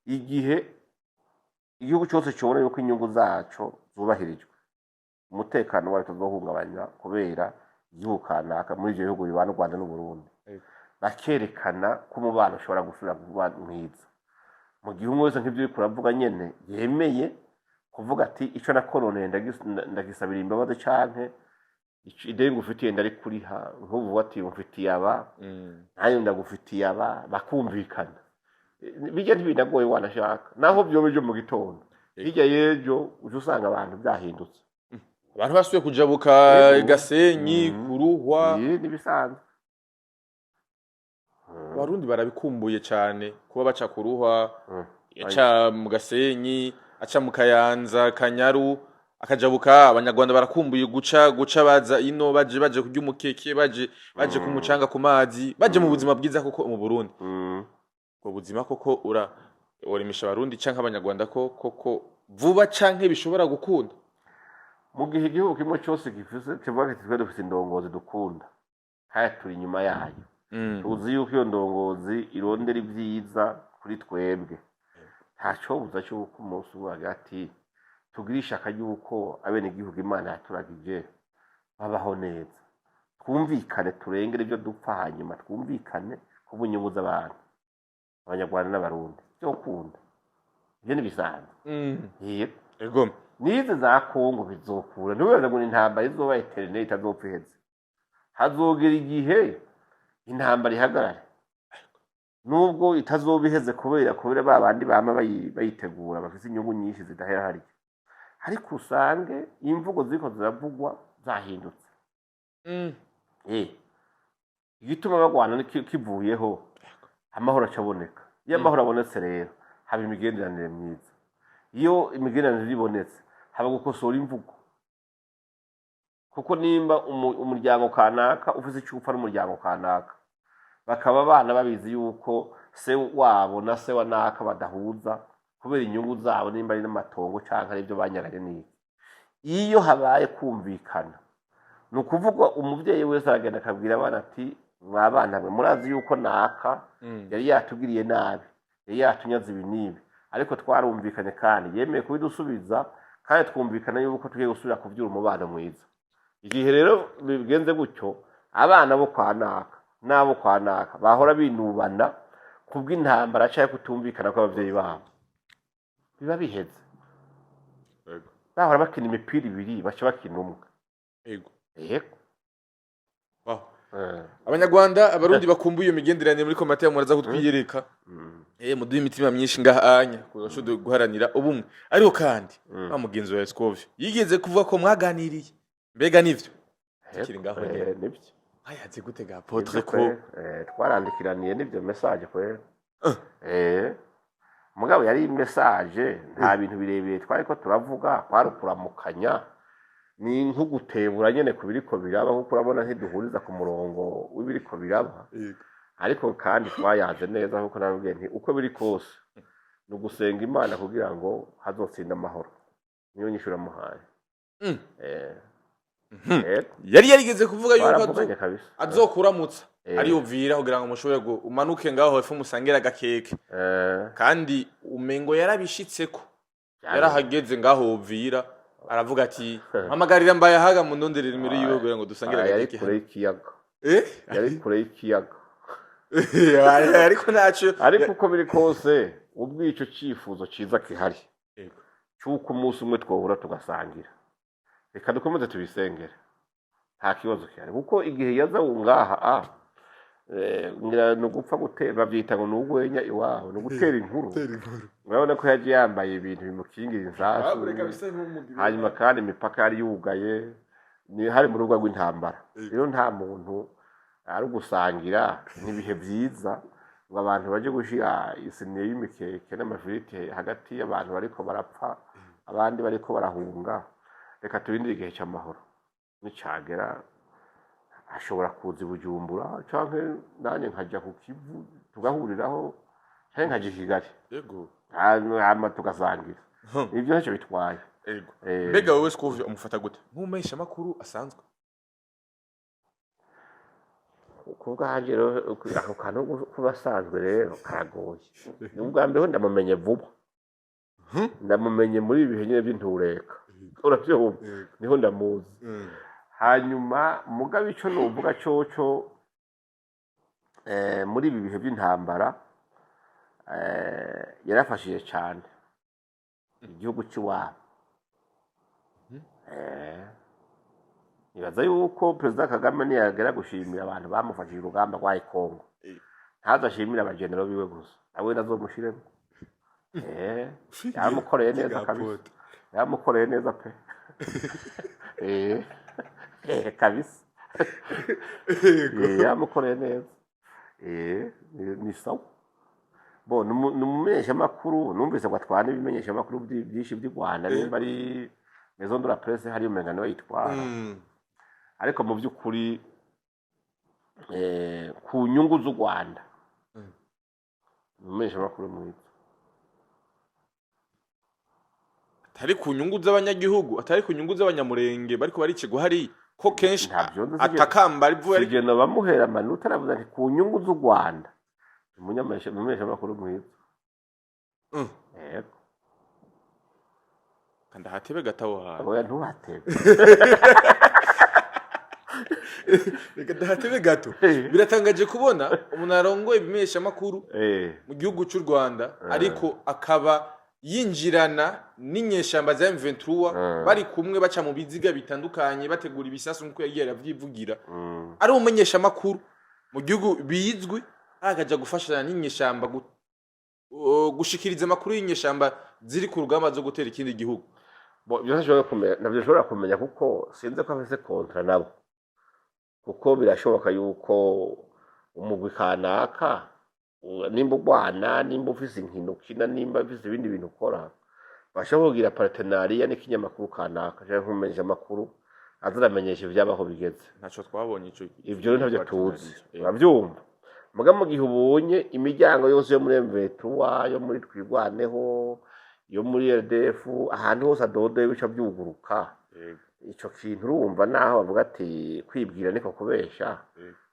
igihe igihugu cyose kibona yuko inyungu zaco zubahirijwe, umutekano wayo utazohungabanywa kubera igihugu kanaka muri ivyo bihugu bibana, u Rwanda n'Uburundi, bakerekana ko umubano ushobora gusubira kuba mwiza, mu gihe umwe wese nk'ibyo uriko uravuga nyene yemeye kuvuga ati ico nakononeye ndagisabira imbabazi, canke ideni ngufitiye ndarikuriha, nk'ubu ati umfitiye aba, nanjye ndagufitiye aba, bakumvikana. Bijya ntibinagoye, wanashaka naho vyoba ejo mu gitondo, hirya y'ejo uca usanga abantu byahindutse. Abantu basubiye kujabuka. Yego. Gasenyi, Kuruhwa. Nibisanzwe. Abarundi barabikumbuye cyane kuba baca Kuruhwa, aca mu Gasenyi, aca mu Kayanza, Kanyaru, akajabuka. Abanyarwanda barakumbuye guca baza ino, baje kurya umukeke, baje ku mucanga, ku mazi, baje mu buzima bwiza koko mu Burundi. Ubwo buzima koko ura urimisha Abarundi canke Abanyarwanda ko koko vuba canke bishobora gukunda? Mu gihe igihugu kimwe cyose gifise, kivuga kiti twe dufise indongozi dukunda kandi turi inyuma yayo, tuzi yuko iyo ndongozi irondera ibyiza kuri twebwe, ntacobuza cy'uko umunsi umwe hagati tugira ishaka ry'uko abenegihugu Imana yaturagije. Babaho neza, twumvikane, turengere ibyo dupfa, hanyuma twumvikane ku bw'inyungu z'abantu, Abanyarwanda n'Abarundi. Byokunda, ibyo ntibisanzwe. Yego. Ego. Nize za Kongo bizokura, ntiwibaze ngo ni intambara izoba éternelle itazopfa iheze. Hazogera igihe intambara ihagarare, nubwo itazoba iheze, kubera ba bandi bama bayitegura bafise inyungu nyinshi zidahera hariya, ariko usange imvugo ziriko ziravugwa zahindutse. Igituma bagwana ni kivuyeho, amahoro acaboneka. Iyo amahoro abonetse rero, haba imigenderanire myiza. Iyo imigenderanire ibonetse, haba gukosora imvugo, kuko nimba umuryango kanaka ufise icyo upfa n'umuryango kanaka, bakaba abana babizi yuko se wabo na se wa naka badahuza kubera inyungu zabo, nimba ari n'amatongo canke ari ibyo banyaganye n'iki, iyo habaye kumvikana, ni ukuvuga umubyeyi wese aragenda akabwira abana ati: "Mwa bana mwe, murazi yuko naka yari yatugiriye nabi, yari yatunyaze ibi n'ibi, ariko twarumvikanye kandi yemeye kubidusubiza, kandi twumvikana yuko tugiye gusubira kuvyura umubano mwiza." Igihe rero bigenze gutyo, abana bo kwa naka n'abo kwa naka bahora binubana kubw'intambara canke kutumvikana kw'abavyeyi babo, biba biheze. Bahora bakina imipira ibiri, baca bakina umwe. Yego. Wow. Abanyarwanda, Abarundi bakumbuye iyo migenderanire, muri commentaire muraza kutwiyereka. Muduhe imitima myinshi ngaha anya kugira guharanira ubumwe. Ariko kandi wa mugenzi wa Scovia yigeze kuvuga ko mwaganiriye, mbega nivyo? Tukiri ngaho nyene. Nibyo. Mwayaze gute ga apôtre Nibyo ko kwe. Twarandikiraniye n'ibyo message kwe. Mugabo yari message, nta bintu birebire twari ko turavuga, kwari ukuramukanya, ni nko gutebura nyene ku biriko biraba, kuko urabona ntiduhuriza ku murongo w'ibiriko biraba, ariko kandi twayaze neza, kuko nababwiye nti uko biri kose ni ugusenga Imana kugira ngo hazotsinda amahoro. Niyo nyishu uramuhaye. Yari yarigeze kuvuga yuko Twaravuganye kabisa. azokuramutsa ari Uvira kugira ngo mushobore umanuke ngaho hepfo musangire agakeke. Kandi umengo yarabishitseko, yarahageze ngaho Uvira, aravuga ati: "Mpamagarira Mbayahaga mu ndonderere nimero yiwe kugira ngo dusangire Ah, yari agakeke." kure y'ikiyaga. Yari kure y'ikiyaga. Ariko ntaco. Ariko uko biri kose, ubwo ico cifuzo ciza gihari c'uko umunsi umwe twohura tugasangira, reka dukomeze tubisengere, nta kibazo gihari, kuko igihe yaza ngaha ngira ni ugupfa gutera, bavyita ngo ni urwenya iwabo, ni ugutera inkuru. Urabona ko yaje yambaye ibintu bimukingira insasu, hanyuma kandi imipaka yari yugaye, ni hari mu rubuga rw'intambara. Rero nta muntu ari ugusangira, ni ibihe byiza ngo abantu baje gushira isiniye y'imikeke n'amafiriti hagati y'abantu bariko barapfa, abandi bariko barahunga. Reka turindire igihe cy'amahoro, nicagera ashobora kuza i Bujumbura, canke nanjye nkaja ku Kivu tugahuriraho, canke nkaja i Kigali, hanyuma tugasangira. Ibyo ntacyo bitwaye. Mbega wowe Scovia umufata gute nk'umumenyesha makuru asanzwe? Ku bwanjye rero, ako kantu kuba asanzwe rero karagoye. Ni ubwa mbere ho ndamumenye vuba, ndamumenye muri ibi bihe nyine by'intureka, urabyumva, niho ndamuzi. Hanyuma mugabo ico novuga coco, muri ibi bihe by'intambara, yarafashije cane igihugu c'iwabo. Nibaza yuko Perezida Kagame niyagera gushimira abantu bamufashije urugamba rwa Kongo, ntaze ashimire abagenero biwe gusa, nawe nazomushiremo. Yaramukoreye neza kabisa, yaramukoreye neza pe. Kabisa. Yaramukoreye neza. Ni sawa. Bo ni umumenyeshamakuru, numvise ngo atwara n'ibimenyeshamakuru byinshi by'i Rwanda, nimba ari Maison de la Presse hariyo, umenga niwe yitwara. Ariko mu by'ukuri, ku nyungu z'u Rwanda, ni umumenyeshamakuru mwiza. Atari ku nyungu z'abanyagihugu, atari ku nyungu z'Abanyamurenge bariko baricigwa hari ko kenshi Ntabyo nzi. atakamba arivuye ariko. Sigeno bamuhera amanota, aravuze ati ku nyungu z'u Rwanda umumenyeshamakuru mwiza. Yego. Kanda hatebe gatabo hantu. Oya, ntuhatebe. Reka dahatebe gato. Biratangaje kubona umuntu arongoye ibimenyeshamakuru mu gihugu cy'u Rwanda, ariko akaba yinjirana n'inyeshamba za M23, bari kumwe baca mu biziga bitandukanye, bategura ibisasu, nk'uko yagiye aravyivugira. Ari umumenyeshamakuru mu gihugu bizwi, akaja gufashanya n'inyeshamba gushikiriza amakuru y'inyeshamba ziri ku rugamba zo gutera ikindi gihugu. Bo, ibyo ntashobora kumenya, ntabyo nshobora kumenya, kuko sinzi ko afise contrat nabo, kuko birashoboka yuko umugwi kanaka, nimba urwana, nimba ufise inkino ukina, nimba ufise ibindi bintu ukora, bashobora kugira partenariat n'ikinyamakuru kanaka canke nk'umumenyeshamakuru aza aramenyesha ivyabaho bigeze. Ntaco twabonye ico. Ivyo rero ntabyo tuzi, uravyumva? Muga mu gihe ubonye imiryango yose yo muri M23, yo muri Twirwaneho, yo muri RDF, ahantu hose adodoye bica vyuguruka. Ico kintu urumva, naho bavuga ati kwibwira niko kubesha,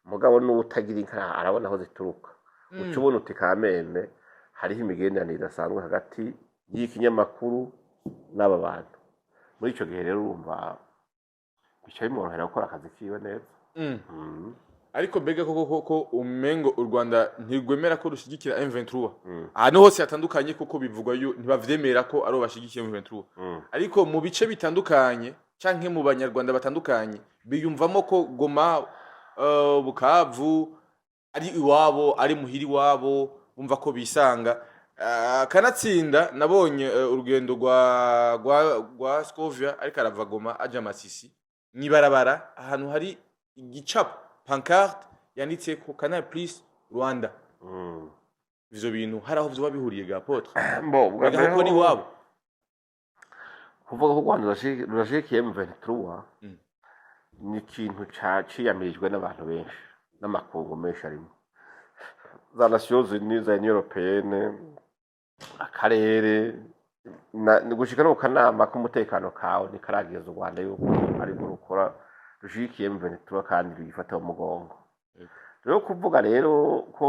mugabo n'utagira inka arabona aho zituruka. Uca ubona uti kameme hariho imigenderanire idasanzwe hagati y'ikinyamakuru n'aba bantu. Muri ico gihe rero urumva bica bimworohera gukora akazi kiwe neza. Ariko mbega koko koko umengo u Rwanda ntirwemera ko rushigikira M23 ahantu hose hatandukanye? Kuko bivugwa yu ntibavyemera ko ari bashigikiye M23, ariko mu bice bitandukanye canke mu banyarwanda batandukanye biyumvamo ko Goma, Bukavu ari iwabo, ari muhiri iwabo, bumva ko bisanga. Kanatsinda nabonye urugendo rwa Scovia, ariko arava Goma aja Masisi, mwibarabara ahantu hari igicapo, pancarte yanditse ko Canal Plus Rwanda. Ivyo bintu hari aho vyoba bihuriye ga apôtre? Bo, bwa Mbega mbere koko ni iwabo? Kuvuga ko u Rwanda rurashigikiye M23 ni ikintu ciyamirijwe n'abantu benshi n'amakungu menshi, arimo za Nations Unies, za Union Européenne, akarere, gushika no ku kanama k'umutekano kawe ntikarageza u Rwanda yuko ariko rukora rushigikiye M23 kandi ruyifata mu mugongo. Rero kuvuga rero ko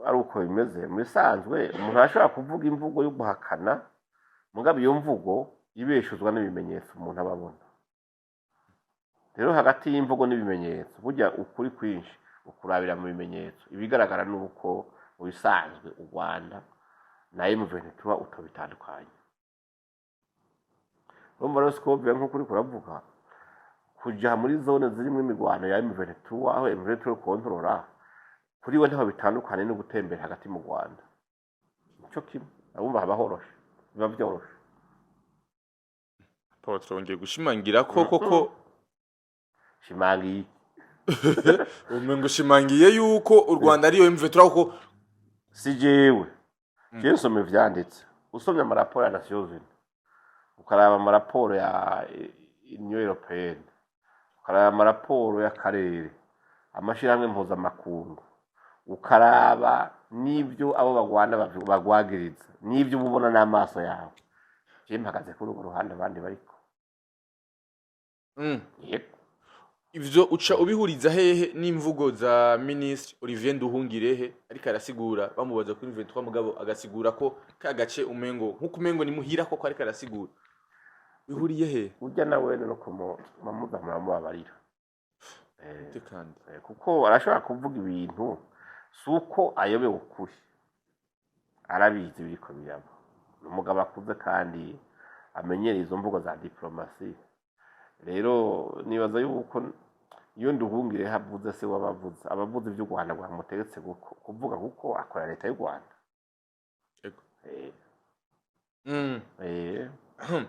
ari uko bimeze, mu bisanzwe umuntu arashobora kuvuga imvugo yo guhakana, mugabo iyo mvugo ibeshuzwa n'ibimenyetso umuntu aba abona. Rero hagati y'imvugo n'ibimenyetso, burya ukuri kwinshi ukurabira mu bimenyetso. Ibigaragara ni uko mu bisanzwe u Rwanda na M23 utobitandukanye. Urumva rero Scovia, nk'uko uriko uravuga, kuja muri zone zirimwo imigwano ya M23, aho M23 kontorora, kuri we ntaho bitandukanye no gutembera hagati mu Rwanda, nico kimwe. Abumva haba horoshe, biba vyoroshe. Apôtre, wongeye gushimangira ko koko Shimangiye? Umengo ushimangiye yuko u Rwanda ariyo M23 kuko Si jewe, jewe nsoma ivyanditse. Usomye amaraporo ya Nations Unies, ukaraba amaraporo ya Union Européenne, ukaraba amaraporo y'akarere, amashirahamwe mpuzamakungu, ukaraba n'ibyo abo bagwana bagwagiriza, n'ibyo uba ubona n'amaso yawe, jewe mpagaze kuri urwo ruhande abandi bariko. Yego. Ivyo uca ubihuriza hehe n'imvugo za Minisitiri Olivier Nduhungirehe, ariko arasigura bamubaza kuri 23, mugabo agasigura ko ka gace umengo nkuko umengo ni muhira koko, ariko arasigura bihuriye he? Urya nawe no kumubaza muramubabarira. Gute kandi? Kuko arashobora kuvuga ibintu, si uko ayobewe ukuri, arabizi biriko biraba. Ni umugabo akuze kandi amenyereye izo mvugo za diplomasi. Rero nibaza yuko iyo Nduhungire havuze, se wabavuze abavuze ivy'u Rwanda rwamutegetse kuvuga, kuko akora leta y'u Rwanda.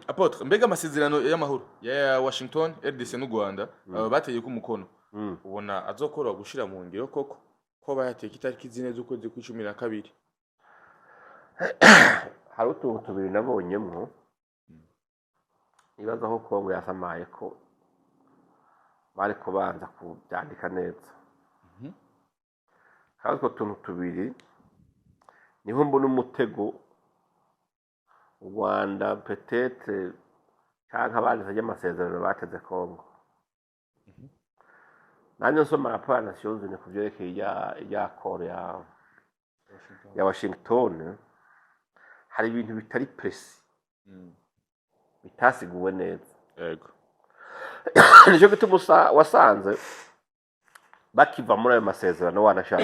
Apôtre, mbega amasezerano y'amahoro ya Washington, RDC n'u Rwanda bateye ko umukono, ubona azokorwa gushira mu ngiro koko, ko bayateye itariki 4 z'ukwezi kwa 12? Hari utuntu tubiri nabonyemwo nibaza ko Kongo yasamaye, ko bari kubanza kubyandika neza. Kandi utwo tuntu tubiri niho mbona umutego u Rwanda peut-être canke abanditse ry'amasezerano bateze Kongo. Nanjye nsoma raporo ya Nations Unies ku vyerekeye ya accord ya Washington, hari ibintu bitari précis, bitasiguwe neza. Nico gituma wasanze Bakiva muri ayo masezerano, wanashaka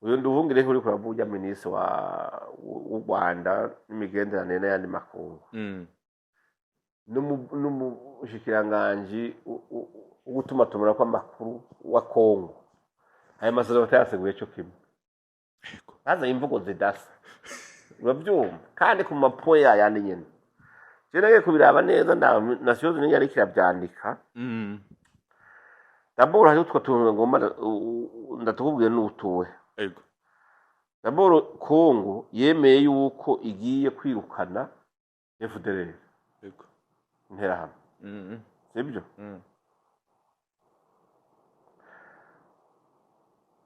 uyu Nduhungirehe uriko uravuga, minisitiri wa w'u Rwanda n'imigenderanire n'ayandi makungu, n'umushikiranganji wo gutumatumanako amakuru wa Kongo, ayo masezerano batayaseguye co kimwe. Bazanye imvugo zidasa, uravyumva, kandi ku mapo yayandi nyene. Je nagiye kubiraba neza, Nations Unies yariko iravyandika. D'abord hariho utwo tuntu ngomba ndatukubwire n'utuwe. D'abord Kongo yemeye yuko igiye kwirukana FDLR, Interahamwe, sibyo? Mm.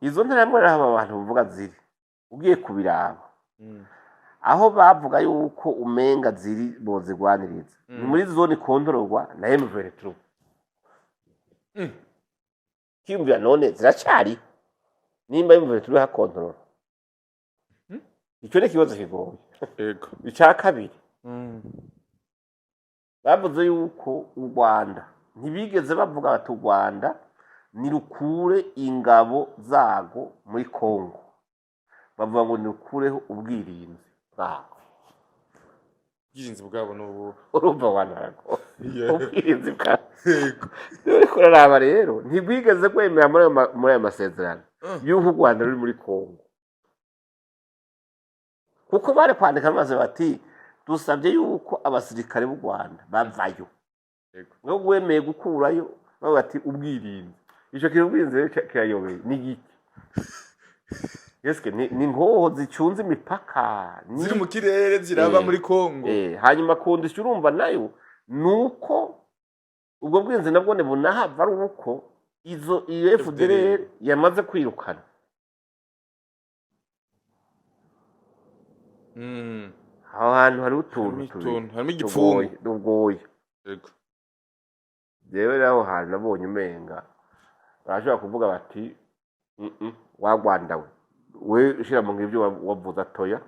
Izo nterahamwe rero aba bantu bavuga ziri, ugiye kubiraba aho bavuga yuko umenga ziri bozigwaniriza ni muri zone ikontororwa na M23. Kiyumvira none ziracariho nimba M23 hakontorora? Icyo ni ikibazo kigoye. Icya kabiri, bavuze yuko u Rwanda, ntibigeze bavuga bati u Rwanda nirukure ingabo zago muri Kongo, bavuga ngo nirukureho ubwirinzi bwago. Ubwirinzi bwabo n'ubu? Urumva wanarago ubwirinzi bwago. Uriko uraraba rero, ntibwigeze kwemera muri ayo masezerano yuko u Rwanda ruri muri Kongo, kuko bari kwandika maze bati dusabye yuko abasirikare b'u Rwanda bavayo. Ngo wemeye gukurayo, bavuga ati ubwirinzi. Ico kintu ubwirinzi rero kirayobeye, ni giki? Eske ni nkoho zicunze imipaka? Ziri mu kirere ziraba muri Kongo. Hanyuma condition urumva nayo nuko ubwo bwirinzi nabwo bunahava ari uko iyo FDLR yamaze kwirukana. Aho hantu hari utuntu Harimo tubiri utuntu, harimo igipfungu. tugoye, tugoye. Jewe rero aho hantu nabonye umenga barashobora kuvuga bati: Wa Rwanda we, we ushira mu ngiro ibyo wavuze." Atoya,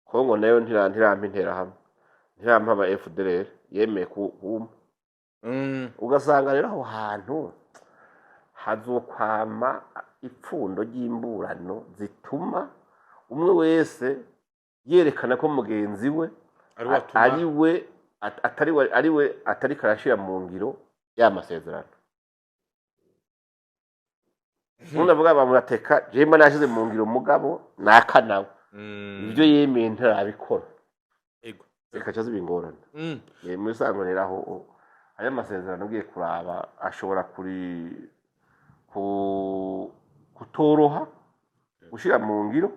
Kongo nayo ntirampa Interahamwe, ntirampa aba FDLR yemeye kumpa. Ugasanga rero aho hantu hazokwama ipfundo ry'imburano zituma umwe wese yerekana ko mugenzi we ari we atuma ari we atari we, ari we atariko arashira mu ngiro ya masezerano. Ubundi avuga bamurateka jewe mba nashize mu ngiro, mugabo naka nawe ibyo yemeye ntarabikora. Reka ziba ingorane. Muri sango rero aho ayo masezerano ugiye kuraba ashobora kuri kutoroha gushira mu ngiro,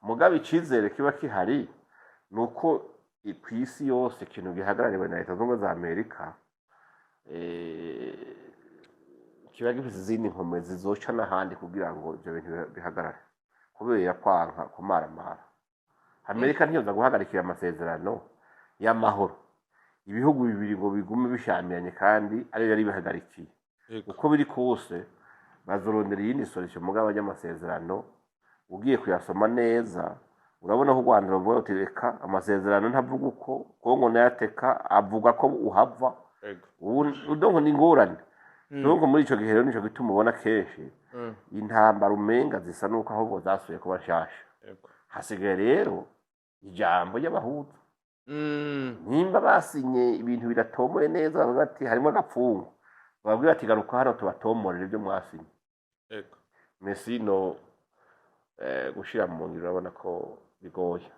mugabo icizere kiba kihari ni uko ku isi yose ikintu gihagarariwe na Leta Zunze Ubumwe za Amerika kiba gifise izindi nkomezi zizoca n'ahandi kugira ngo ivyo bintu bihagarare, kubera kwanka kumaramara. Amerika ntiyoza guhagarikira amasezerano y'amahoro ibihugu bibiri ngo bigume bishamiranye kandi ariyo yari bihagarikiye. Uko biri kose bazorondera iyindi solution, mugabo y'amasezerano ugiye kuyasoma neza urabona ko u Rwanda ruvuga ruti reka, amasezerano ntavuga uko, Kongo nayo ateka avuga ko uhava. Ubu donc ni ingorane. Donc muri ico gihe rero nico gituma ubona kenshi intambara umenga zisa nuko ahubwo zasubiye kuba nshasha. Hasigaye rero ijambo ry'abahuza. Nimba basinye ibintu bidatomoye neza, bavuga ati harimo agapfungu, bababwira ati garuka hano tubatomorere ibyo mwasinye. Mais sinon gushira mu ngiro urabona ko bigoye,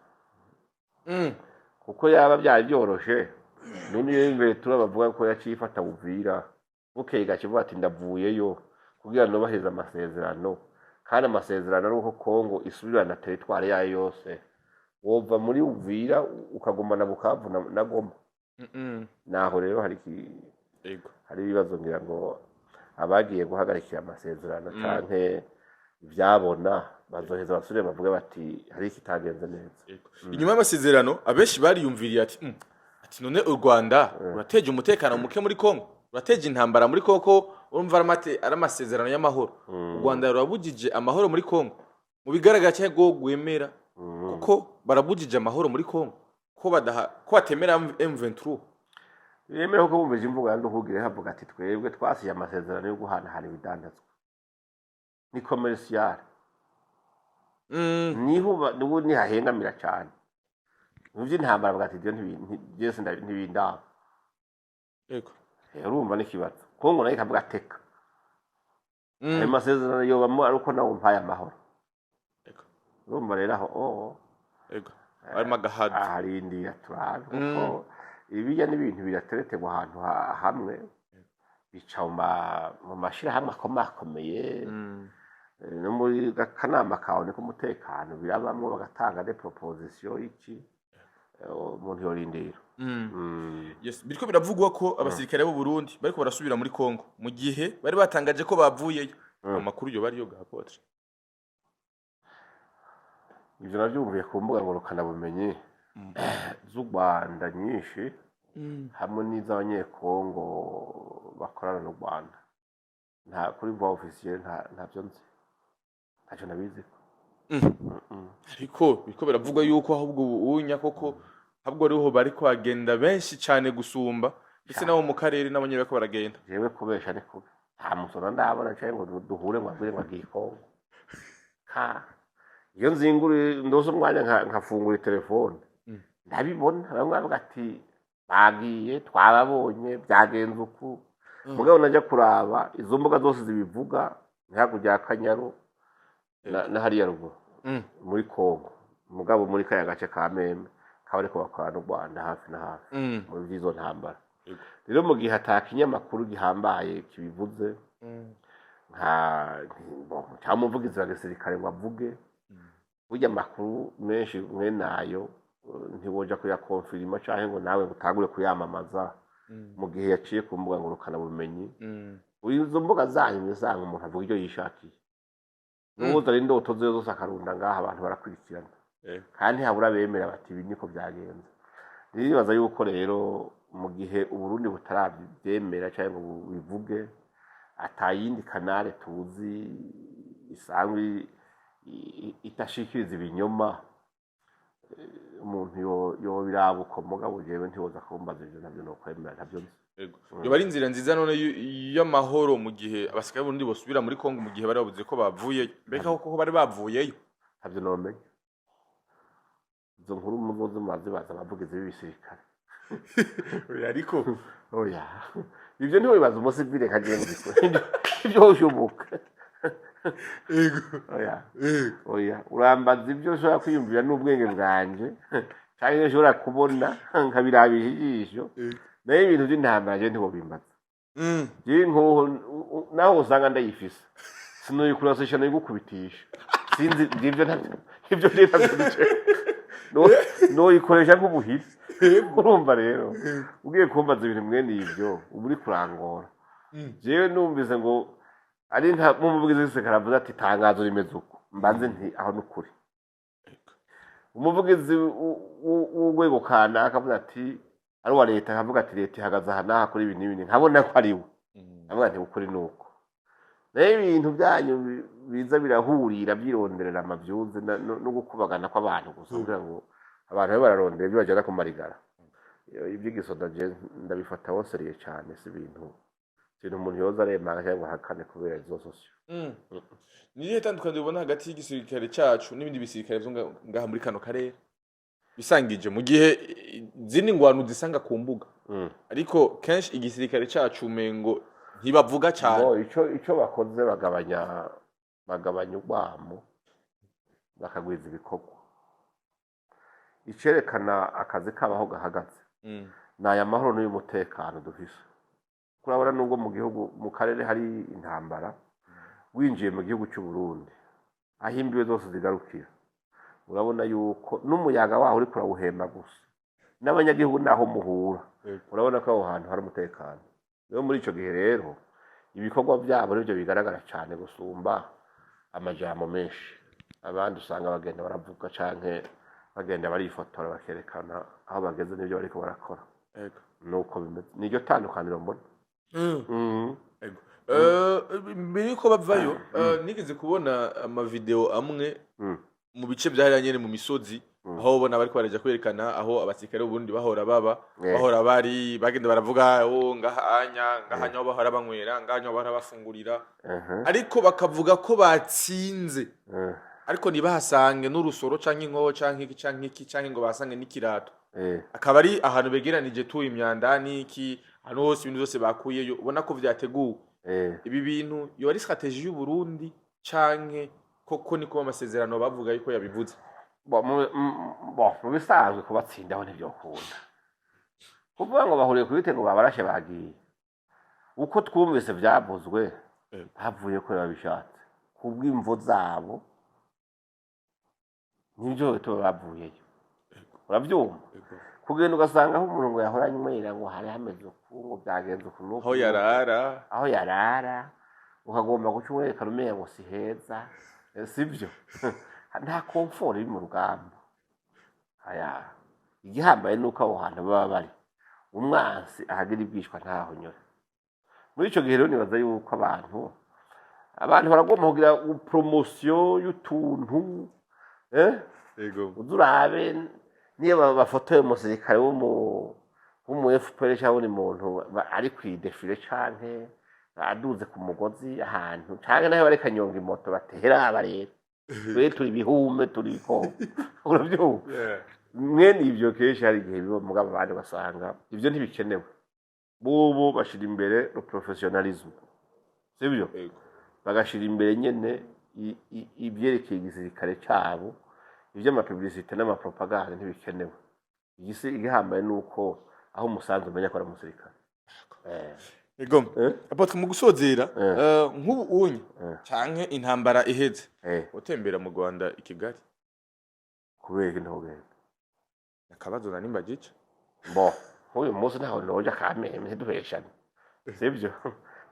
kuko yaba byari byoroshe none iyo Ventura bavuga ko yaciye ifata Uvira, bukeye gakivuga ati ndavuyeyo kugira nubahirize amasezerano, kandi amasezerano ari uko Kongo isubirana territoire yayo yose, wova muri Uvira ukagumana Bukavu na Goma? Naho rero hari hari ibibazo, ngira ngo abagiye guhagarikira amasezerano canke ivyabona bazoheza basubire bavuge bati hari ikitagenze neza. Inyuma y'amasezerano abenshi bariyumviriye ati ati none u Rwanda rurateje umutekano muke muri Kongo, rurateje intambara muri Kongo." Urumva ari amasezerano y'amahoro, u Rwanda rurabujije amahoro muri Kongo mu bigaragara, cyangwa rwo rwemera kuko barabujije amahoro muri Kongo, ko badaha, ko batemera M23. Ntibyemewe kuko bumvise imvugo ya Nduhugire, havuga ati: "Twebwe twasiye amasezerano yo guhanahana ibidandazwa, ni commercial." Niho nubu nihahengamira cyane mu by'intambara, bavuga ati: "Ibyo byose ntibindaba." Urumva n'ikibazo, Kongo nayo ikavuga: "Teka, ayo masezerano yobamo ari uko nawe umpaye amahoro." Urumva rero aho, oh. Yego, harimo agahadi. Aharindira turabe, kuko ibijya n'ibintu biratereterwa ahantu hamwe, bica mu mashirahamwe akomakomeye. No muri kanama kawe k'umutekano birabamwo, bagatanga des propositions iki. Umuntu yorindira. Yes, biriko biravugwa ko abasirikare b'u Burundi bariko barasubira muri Kongo mu gihe bari batangaje ko bavuyeyo. Amakuru yo bariyo ga, apôtre? Ivyo navyumviye ku mbuga ngurukanabumenyi z'u Rwanda nyinshi, hamwe n'iz'Abanyekongo bakorana n'u Rwanda. Nta kuri voie officielle, nta ntavyo nzi, ntacyo nabiziko. Ariko biriko biravugwa yuko ahubwo ubunya koko ahubwo ariho bariko bagenda benshi cane gusumba, ndetse nabo mu karere nabo nyene bariko baragenda. Jewe kubesha ni kubi, nta musoro ndabona canke ngo duhure ngo ambwire ngo agiye Kongo. Ka iyo nzingura ndose umwanya nkafungura telefone, ndabibona bamwe bavuga ati: "Bagiye, twababonye, byagenze uku." Mugabo najya kuraba izo mbuga zose zibivuga ni hakurya ya Kanyaru na hariya ruguru muri Kongo, mugabo muri kaya gace ka Meme kaba ariko bakorana n'u Rwanda hafi na hafi muri vy'izo ntambara. Rero mu gihe ata kinyamakuru gihambaye kibivuze, nka bon, cyangwa umuvugizi wa gisirikare ngo avuge, burya amakuru menshi mwene ayo ntiwoja kuyakonfirima canke ngo nawe ngo utangure kuyamamaza mu gihe yaciye ku mbuga ngurukanabumenyi. Izo mbuga zanyu usanga umuntu avuga ibyo yishakiye, n'uwuza ari indoto ziwe zose akarunda ngaha, abantu barakurikirana. Kandi ntihabura bemera bati: "Ibi niko byagenze." Nibaza yuko rero mu gihe Uburundi butarabyemera cyangwa ngo bubivuge, atayindi canal tuzi isanzwe itashikiriza ibinyoma, umuntu yobiraba uko. Mugabo jewe ntiwoza kumbaza ivyo, navyo nokwemera, ntavyo nzi. Yego. Yoba ari inzira nziza none y'amahoro mu gihe abasirikare b'Uburundi bosubira muri Kongo, mu gihe bari bavuze ko bavuyeyo? Mbega koko bari bavuyeyo? Ntavyo nomenya, izo nkuru muzoze murazibaza abavugizi b'ibisirikare. Oya, ariko Oya, ivyo ntiwibaza umusivile nka jewe ngo ivyo ushoboka. Oya, oya, urambaza ibyo ushobora kwiyumvira n'ubwenge bwanje canke ibyo nshobora kubona nkabirabisha ijisho, nayo ibintu by'intambara je ntiwobimbaza. Jewe nkoho naho usanga ndayifise, sinoyikurasisha, noyigukubitisha, sinzi ivyo ntavyo, ivyo rero ntavyo nice noyikoresha nk'ubuhiri. Urumva rero ugiye kumbaza ibintu mwene ivyo, uba uri kurangora. Jewe numvise ngo ari nka mumuvugizi w'igisirikare avuze ati: "Itangazo rimeze uko," mbanze nti: "Aho ni ukuri." Umuvugizi w'urwego kanaka avuze ati, ari uwa leta, akavuga ati: "Leta ihagaze aha n'aha kuri ibi n'ibi," nkabona ko ari we, ndavuga nti: "Ukuri ni uko." Nayo ibintu byanyu biza birahurira byironderera amavyuzi no gukubagana kw'abantu gusa, kugira ngo abantu babe bararondera ibyo bajana ku marigara. Iby'igisoda je ndabifata woseriye cane, si ibintu umuntu yoza aremanga cyangwa ngo ahakane kubera izo sociaux. Ni irihe tandukaniro ubona hagati y'igisirikare cacu n'ibindi bisirikare vyo ngaha muri kano karere bisangije, mu gihe izindi ngwano uzisanga ku mbuga, ariko kenshi igisirikare cacu umengo ntibavuga cane? Bo ico bakoze, bagabanya urwamo, bakagwiza ibikorwa. Icerekana akazi kabo aho gahagaze ni aya mahoro n'uyu mutekano dufise. Kurabona nubwo mu gihugu, mu karere hari intambara, winjiye mu gihugu cy'u Burundi aho imbibe zose zigarukira, urabona yuko n'umuyaga waho uriko urawuhema gusa, n'abanyagihugu naho muhura, urabona ko aho hantu hari umutekano. Rero muri ico gihe rero ibikorwa byabo nivyo bigaragara cyane gusumba amajambo menshi abandi usanga bagenda baravuga canke bagenda barifotora, bakerekana aho bageze n'ibyo bariko barakora. Nuko bimeze, niryo tandukaniro mbona. Ego. Mbere yuko bavayo, nigeze kubona amavideo amwe. Mu bice vyahariya nyene mu misozi, aho ubona bariko baraja kwerekana aho abasirikare b'Uburundi bahora baba, bahora bari, bagenda baravuga: "Oh, ngaha anya, ngaha aho bahora banywera, ngaha aho bahora bafungurira." Ariko bakavuga ko batsinze, ariko ntibahasange n'urusoro canke inkoho canke iki canke iki, canke ngo bahasange n'ikirato. Akaba ari ahantu begeranije tu imyanda n'iki, ahantu hose ibintu vyose bakuyeyo, ubona ko vyateguwe. Ibi bintu yoba ari stratégie y'u Burundi, canke koko niko amasezerano bavuga yuko yabivuze? Bon, mu bisanzwe kubatsindaho ntivyokunda, kuvuga ngo bahuriye ku biti ngo babarashe bagiye. Uko twumvise vyavuzwe, bavuye ko babishatse kubw'imvo zabo, nivyo bituma bavuyeyo, uravyumva? Kugenda ugasanga aho umuntu ngo yahora anywera ngo hari hameze uku, ngo byagenze uku n'uku, aho yarara, aho yarara, ukagomba guca umwerekana umenga ngo si heza. Sibyo, nta confort iri mu rugamba. Aya igihambaye ni uko aho hantu baba bari, umwansi ahagira ibwishwa ntaho nyura. Muri ico gihe rero nibaza yuko abantu baragomba kugira promotion y'utuntu, eh? Uze urabe niyo bafotoye umusirikare w'umu FPR cyangwa undi muntu ari kw'i défilé canke aduze ku mugozi ahantu, canke naho bareka anyonga imoto, batera aba rero twe turi ibihume, turi ibikoko, uravyumva? Mwene ivyo kenshi hari igihe biba, mugabo abandi basanga ivyo ntibikenewe. Bubu bashira imbere le professionnalisme, sibyo? Yego. Bagashira imbere nyene ivyerekeye igisirikare cabo. Ivy'ama publicité n'ama propagande ntibikenewe. Igisi igihambaye ni uko aho umusanzu umenya ko ari umusirikare. Ego. Eh? Apôtre, mu gusozera, nk'ubu unye canke intambara iheze, utembera mu Rwanda i Kigali? Kubera iki ntogenda? Akabazo na nimba gica. Bo nk'uyu munsi ntaho noja kameme, ntiduheshane, sibyo?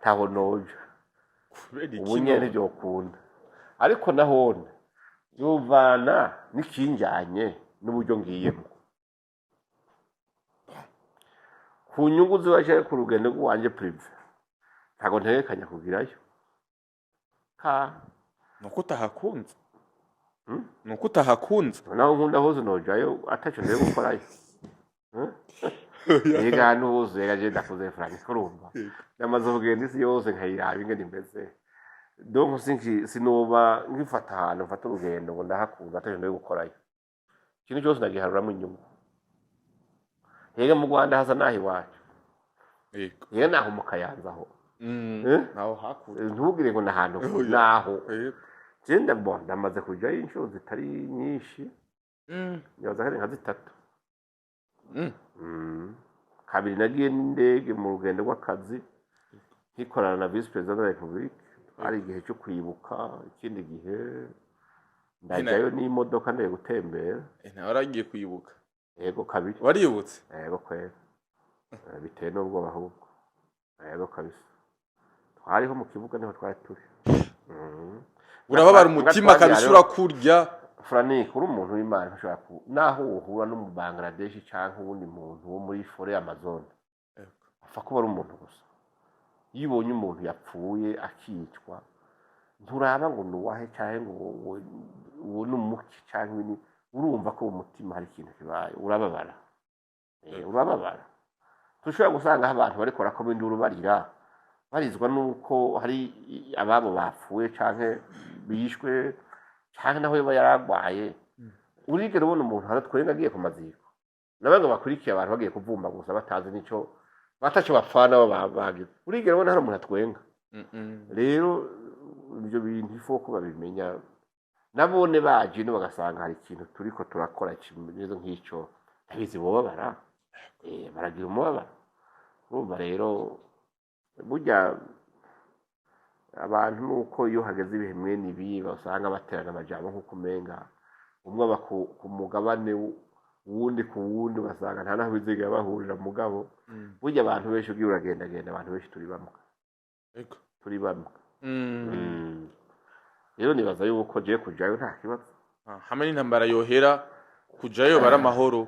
Ntaho noja. Kubera iki? Ubu nyene ntivyokunda, ariko nahone yovana n'ikinjanye n'uburyo ngiyemo ku nyungu zibaje ku rugendo rwanje privé. Ntago ntegekanya kugirayo ka. Nuko utahakunze? Hmm? Nuko utahakunze? Naho nkunda hose nojayo ataco ngiye gukorayo. Ega ahantu hose, ega je ndakuze, Frank, urumva namaze kugenda isi yose nkayiraba ingene imeze. Donc sinoba ngifata ahantu mfata urugendo ngo ndahakunda ataco ngiye gukorayo. Ikintu cyose ndagiharuramwo inyungu. Ega mu Rwanda hasa naho iwacu. Ega naho mu Kayanza aho. Eh? Naho hakurya. Ntugire ngo nahantu Oya. naho. Je bon, ndamaze kujayo inshuro zitari nyinshi. Nibaza ko ari nka zitatu. Kabiri nagiye n'indege mu rugendo rw'akazi nkikorana na vice président de la République, hari igihe cyo kwibuka. Ikindi gihe ndajyayo n'imodoka ndagiye gutembera. Nawe waragiye kwibuka? Yego, kabiri. Waributse? Yego kwera. Biteye n'ubwoba ahubwo. Yego kabisa, twariho mu kibuga, niho twari turi. Urababara Nga umutima twagiye kabisa, urakurya. Frank, uri umuntu w'Imana, ntushobora ku naho wohura no mu Bangladesh canke uwundi muntu wo muri forêt Amazon, apfa kuba ari umuntu gusa. Iyo ubonye umuntu yapfuye akicwa, nturaba ngo ni uwahe canke ngo uwo ni umuki canke ni urumva ko mu mutima hari ikintu kibaye, urababara. Urababara. Tushobora gusanga aho abantu bariko barakoma induru barira, barizwa nuko hari ababo bapfuye canke bishwe, canke naho yoba yaragwaye. Urigera ubona umuntu haratwenga agiye ku maziko? Nabamwe bakurikiye abantu bagiye kuvumba gusa, batazi nico bataco bapfana bo bagize. Urigera ubona hari umuntu atwenga? Rero ibyo bintu ifo ko babimenya nabone baje ino bagasanga hari ikintu turiko turakora kimeze nk'ico, ndabizi bobabara. Baragira umubabaro. Urumva rero burya abantu nuko iyo hageze ibihe mwene ibi basanga baterana amajambo, nk'uko umenga umwe aba ku mugabane, uwundi ku wundi, ugasanga nta naho bizigera bahurira. Mugabo burya abantu benshi ugiye uragendagenda, abantu benshi turi bamwe. Turi bamwe. Rero nibaza yuko jewe kujayo nta kibazo. Ah, hamwe n'intambara yohera, kujayo bari amahoro.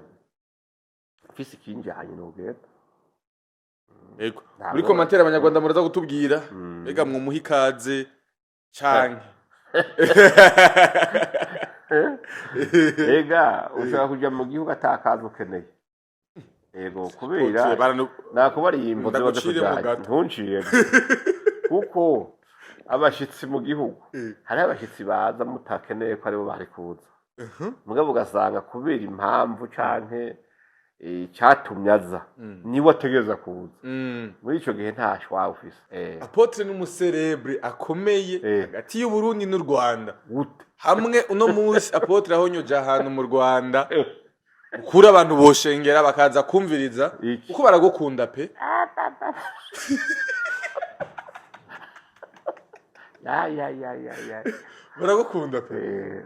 Mfise ikinjanye nogenda. Muri commentaire abanyarwanda muraza kutubwira mbega mwumuha ikaze canke. Ega ushobora kuja mu gihugu atakazi ukeneye. Ego, kubera Apôtre, nakubariye imvo ziba Ndaguciremo zikujanye. gato. Ntuncire, kuko abashitsi mu gihugu, hariho abashitsi baza mutakeneye ko aribo bari kuza, mugabo ugasanga kubera impamvu canke icyatumye aza, niwe ategereza kuza. Muri ico gihe nta shwa ufise. Apôtre n'umu célèbre akomeye hagati y'Uburundi n'u Rwanda. Gute? Hamwe uno munsi apôtre ahonyoje ahantu mu Rwanda, ukuri abantu boshengera bakaza kumviriza Iki? kuko baragukunda pe. Ya ya ya ya ya. Baragukunda pe.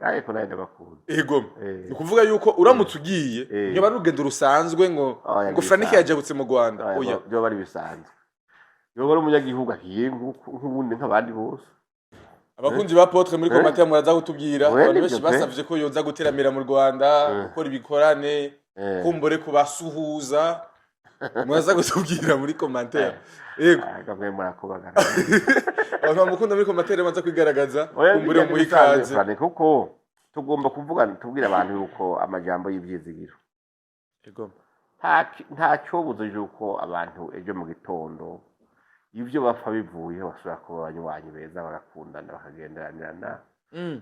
Ariko nawe ndabakunda. Ego, ni ukuvuga yuko uramutse ugiye, ntiba ari urugendo rusanzwe ngo Oya, ngo Frank ntibisanzwe. yajabutse mu Rwanda. Oya, Oya. Byoba ari bisanzwe, yoba ari umunyagihugu agiye nk'ubundi nk'abandi bose. Abakunzi ba Apôtre, muri commentaire muraza kutubwira. Oya, Abantu nibyo benshi pe. basavye ko yoza guteramira mu Rwanda, gukora ibikorane, kumbure kubasuhuza. Muraza kutubwira muri commentaire. Yego. Ah, kamwe murakubagana. Abantu bamukunda muri commentaire baza kwigaragaza, Oya, kumbure bijya muha n'ibisanzwe, ikaze. Frank, kuko tugomba kuvugana, tubwira abantu yuko amajambo y'ivyizigiro Yego. Nta cyobuze yuko abantu ejo mu gitondo ibyo bapfa bivuye basubira kuba abanywanyi beza, bagakundana, bakagenderanirana,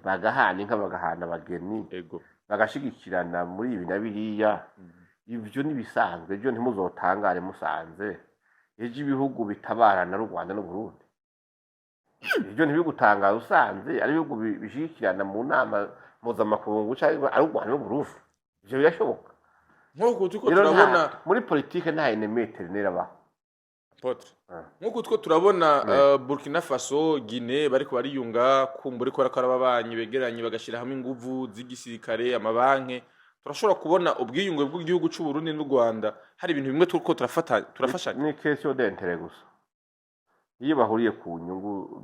bagahana inka, bagahana abageni, bagashigikirana muri ibi na biriya. Ibyo ntibisanzwe. Ejo ntimuzotangare musanze ejo ibihugu bitabarana ari u Rwanda n'Uburundi. Ibyo ntibigutangaza usanze ari ibihugu bishigikirana mu nama mpuzamakungu cyangwa ari u Rwanda n'Uburundi. Ibyo birashoboka. Nk'uko turiko Rero turabona muri politike nta ennemi éternel abaho. Apôtre, Ah. nk'uko two turabona Burkina Faso, Guinée bariko bariyunga, kumbure ko bariko ababanyi begeranye, bagashyira hamwe inguvu z'igisirikare, amabanke, turashobora kubona ubwiyunge bw'igihugu c'u Burundi n'u Rwanda. Hari ibintu bimwe turiko turafata, turafashanya. Ni question d'intérêt gusa. Iyo bahuriye ku nyungu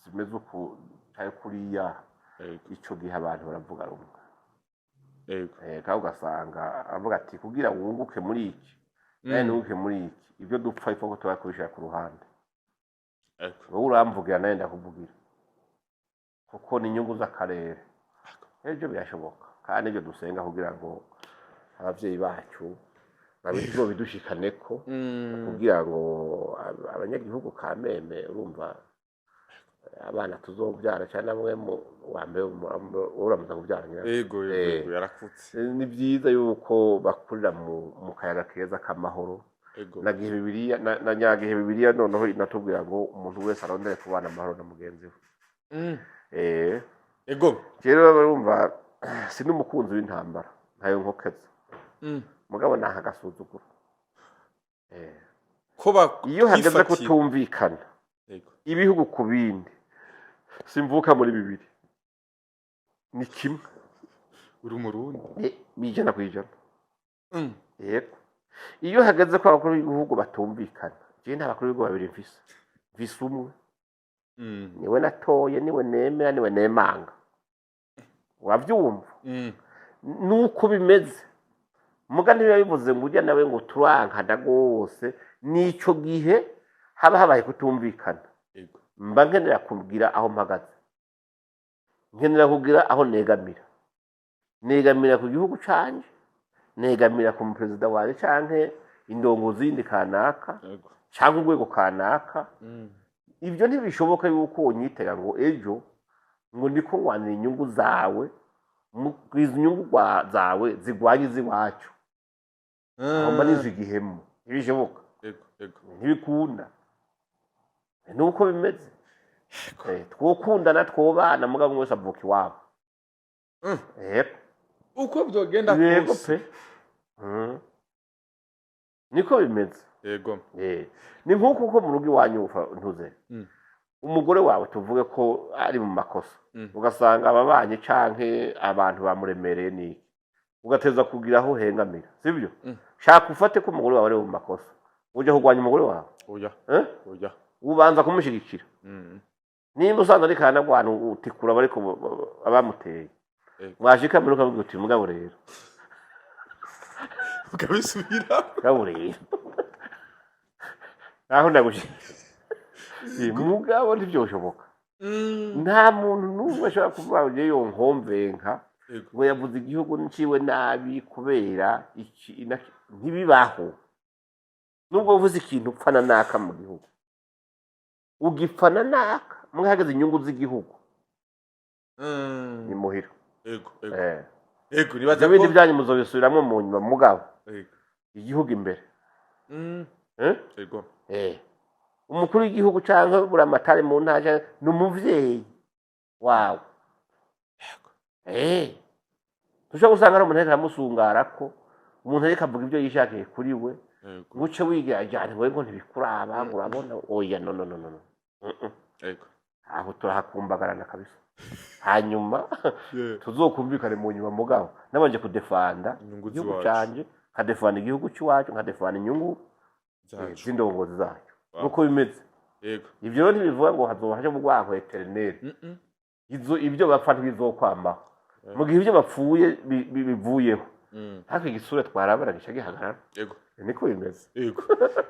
zimeze uku cyangwa kuriya, ico gihe abantu baravuga rumwe. Kandi ugasanga avuga ati: "Kugira wunguke muri iki, nawe nunguke muri iki, ibyo dupfa ifo ko tuba kubishira ku ruhande." Wowe uramvugira, nawe ndakuvugira, kuko ni inyungu z'akarere. Ejo birashoboka, kandi ibyo dusenga kugira ngo abavyeyi bacu babidushikaneko, kugira ngo abanyagihugu kameme, urumva, abana tuzobyara cyane, namwe mu wa mbere uramuza kubyara ngira. Ego, ego. Ego, yarakutse. Ni byiza yuko bakurira mu kayaga keza k'amahoro. Na gihe Bibiliya na nyagihe Bibiliya noneho inatubwira ngo umuntu wese arondere kubana amahoro na mugenzi we. Rero urumva, si n'umukunzi w'intambara, ntayo nkokeza, mugabo naha agasuzuguro. Ko Iyo hageze bakwifatira. kutumvikana ibihugu ku bindi, simvuka muri bibiri, ni kimwe. Uri Umurundi. 100%. Yego, iyo hageze ko abakuru b'ibihugu batumvikana, jewe nta bakuru b'ibihugu babiri mfise, mfise umwe. Niwe natoye, niwe nemera, niwe nemanga, uravyumva? Nuko bimeze. Muga ntibiba bivuze ngo ujya nawe ngo turankana rwose. Nico gihe haba habaye kutumvikana, mba nkenera kugira aho mpagaze, nkenera kugira aho negamira. Negamira ku gihugu canje, negamira ku muperezida wanje canke indongozi yindi kanaka, canke urwego kanaka. Ibyo ntibishoboka yuko unyitega ngo ejo ngo ndiko ngwanira inyungu zawe, izo nyungu zawe zigwanye iz'iwacu, aho mba nizo igihemu. Ntibishoboka. Ego, ego. Ntibikunda, nuko bimeze. Twokundana, twobana, mugabo umwe wese avuka iwabo. Yego. Uko byogenda Yego. kose. Pe. Niko bimeze. Ni nk'uko uko mu rugo iwanyu ntuze umugore wawe, tuvuge ko ari mu makosa, ugasanga ababanyi canke abantu bamuremereye niki, ugateza kugira aho uhengamira, sibyo? Shaka ufate ko umugore wawe ari mu makosa, ujya kurwanya umugore wawe? Oya. Eh? Oya. Ubanza kumushyigikira. Nimba usanzwe ariko aranagwana, utikura bariko abamuteye. Mwashika mbere ukavuga uti: "Mugabo rero." Ukabisubira. Mugabo rero naho ndagushyigikiye, mugabo ntibyoshoboka. Nta muntu n'umwe ashobora kuvuga ngo jewe yonkomvenka ngo yavuze igihugu nciwe nabi kubera iki ntibibaho. Nubwo uvuze ikintu upfana naka mu gihugu, ugipfana naka mwahagaze inyungu z'igihugu ni muhira. Ego, ego. Ego, Ivyo nibaza bindi ko byanyu muzobisubiramwo mu nyuma, mugabo igihugu imbere. Eh? Ego. Umukuru w'igihugu canke buramatari mu ntara ni umuvyeyi wawe. Tushobora gusanga ari umuntu ariko aramusungarako, umuntu ariko avuga ibyo yishakiye kuri we, nguce wigira jane ngo ngo ntibikuraba, ngo urabona. Oya, no, no, no, no, no. Aho turahakumbagarana kabisa, hanyuma tuzokumvikane mu nyuma, mugabo nabanje kudefanda Inyungu igihugu z'iwacu. canje, nkadefanda igihugu c'iwacu, nkadefanda inyungu Zacu. z'indongozi zacu. Nuko bimeze. Ivyo rero ntibivuga ngo hazoba haje mu rwanko éternel. Izo ibyo bapfa ntibizokwamaho. Mu gihe ibyo bapfuye bivuyeho, hafi igisura twarabara gica gihagarara. Niko bimeze. Ego,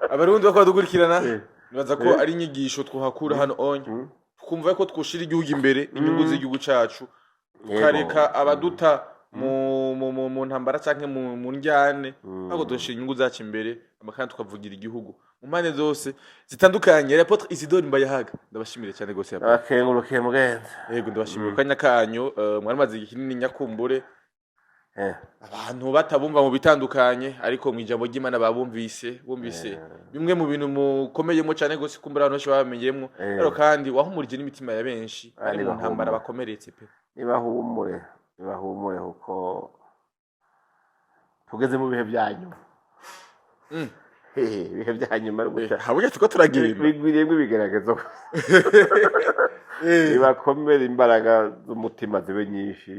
Abarundi bakaba dukurikirana, nibaza ko ari inyigisho twahakura hano onye, twumva ko twoshira igihugu imbere, inyungu z'igihugu cacu, tukareka abaduta mu ntambara canke mu ndyane, ahubwo dushira inyungu zacu imbere, hama kandi tukavugira igihugu mu mpande zose zitandukanye. Apôtre Isidore Mbayahaga, ndabashimire cyane gose, Apôtre. Abakengurukiye, mugenzi. Yego, ndabashimiye ku kanya kanyu. Mwari maze igihe kinini nyakumbure abantu batabumva mu bitandukanye, ariko mu ijambo ry'Imana babumvise, bumvise bimwe mu bintu mukomeyemo cyane gose, kumbura abantu benshi babamenyemwo. Ariko kandi wahumurije n'imitima ya benshi bari mu Nibahumure. ntambara, bakomeretse pe. Nibahumure, nibahumure, kuko tugeze mu bihe bya nyuma. Hehe, ibihe bya nyuma ari guca Haburya tuko turagenda. Bigwiriyemo ibigeragezo. Nibakomere, imbaraga z'umutima zibe nyinshi.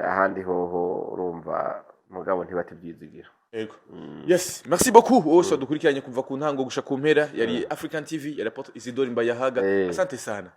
Ahandi hoho urumva, mugabo ntibate ibyizigira. Yego. Yes, merci beaucoup wose wadukurikiranye kuva ku ntango gusha ku mpera. Yari African TV, yari Apôtre Isidore Mbayahaga. Asante sana.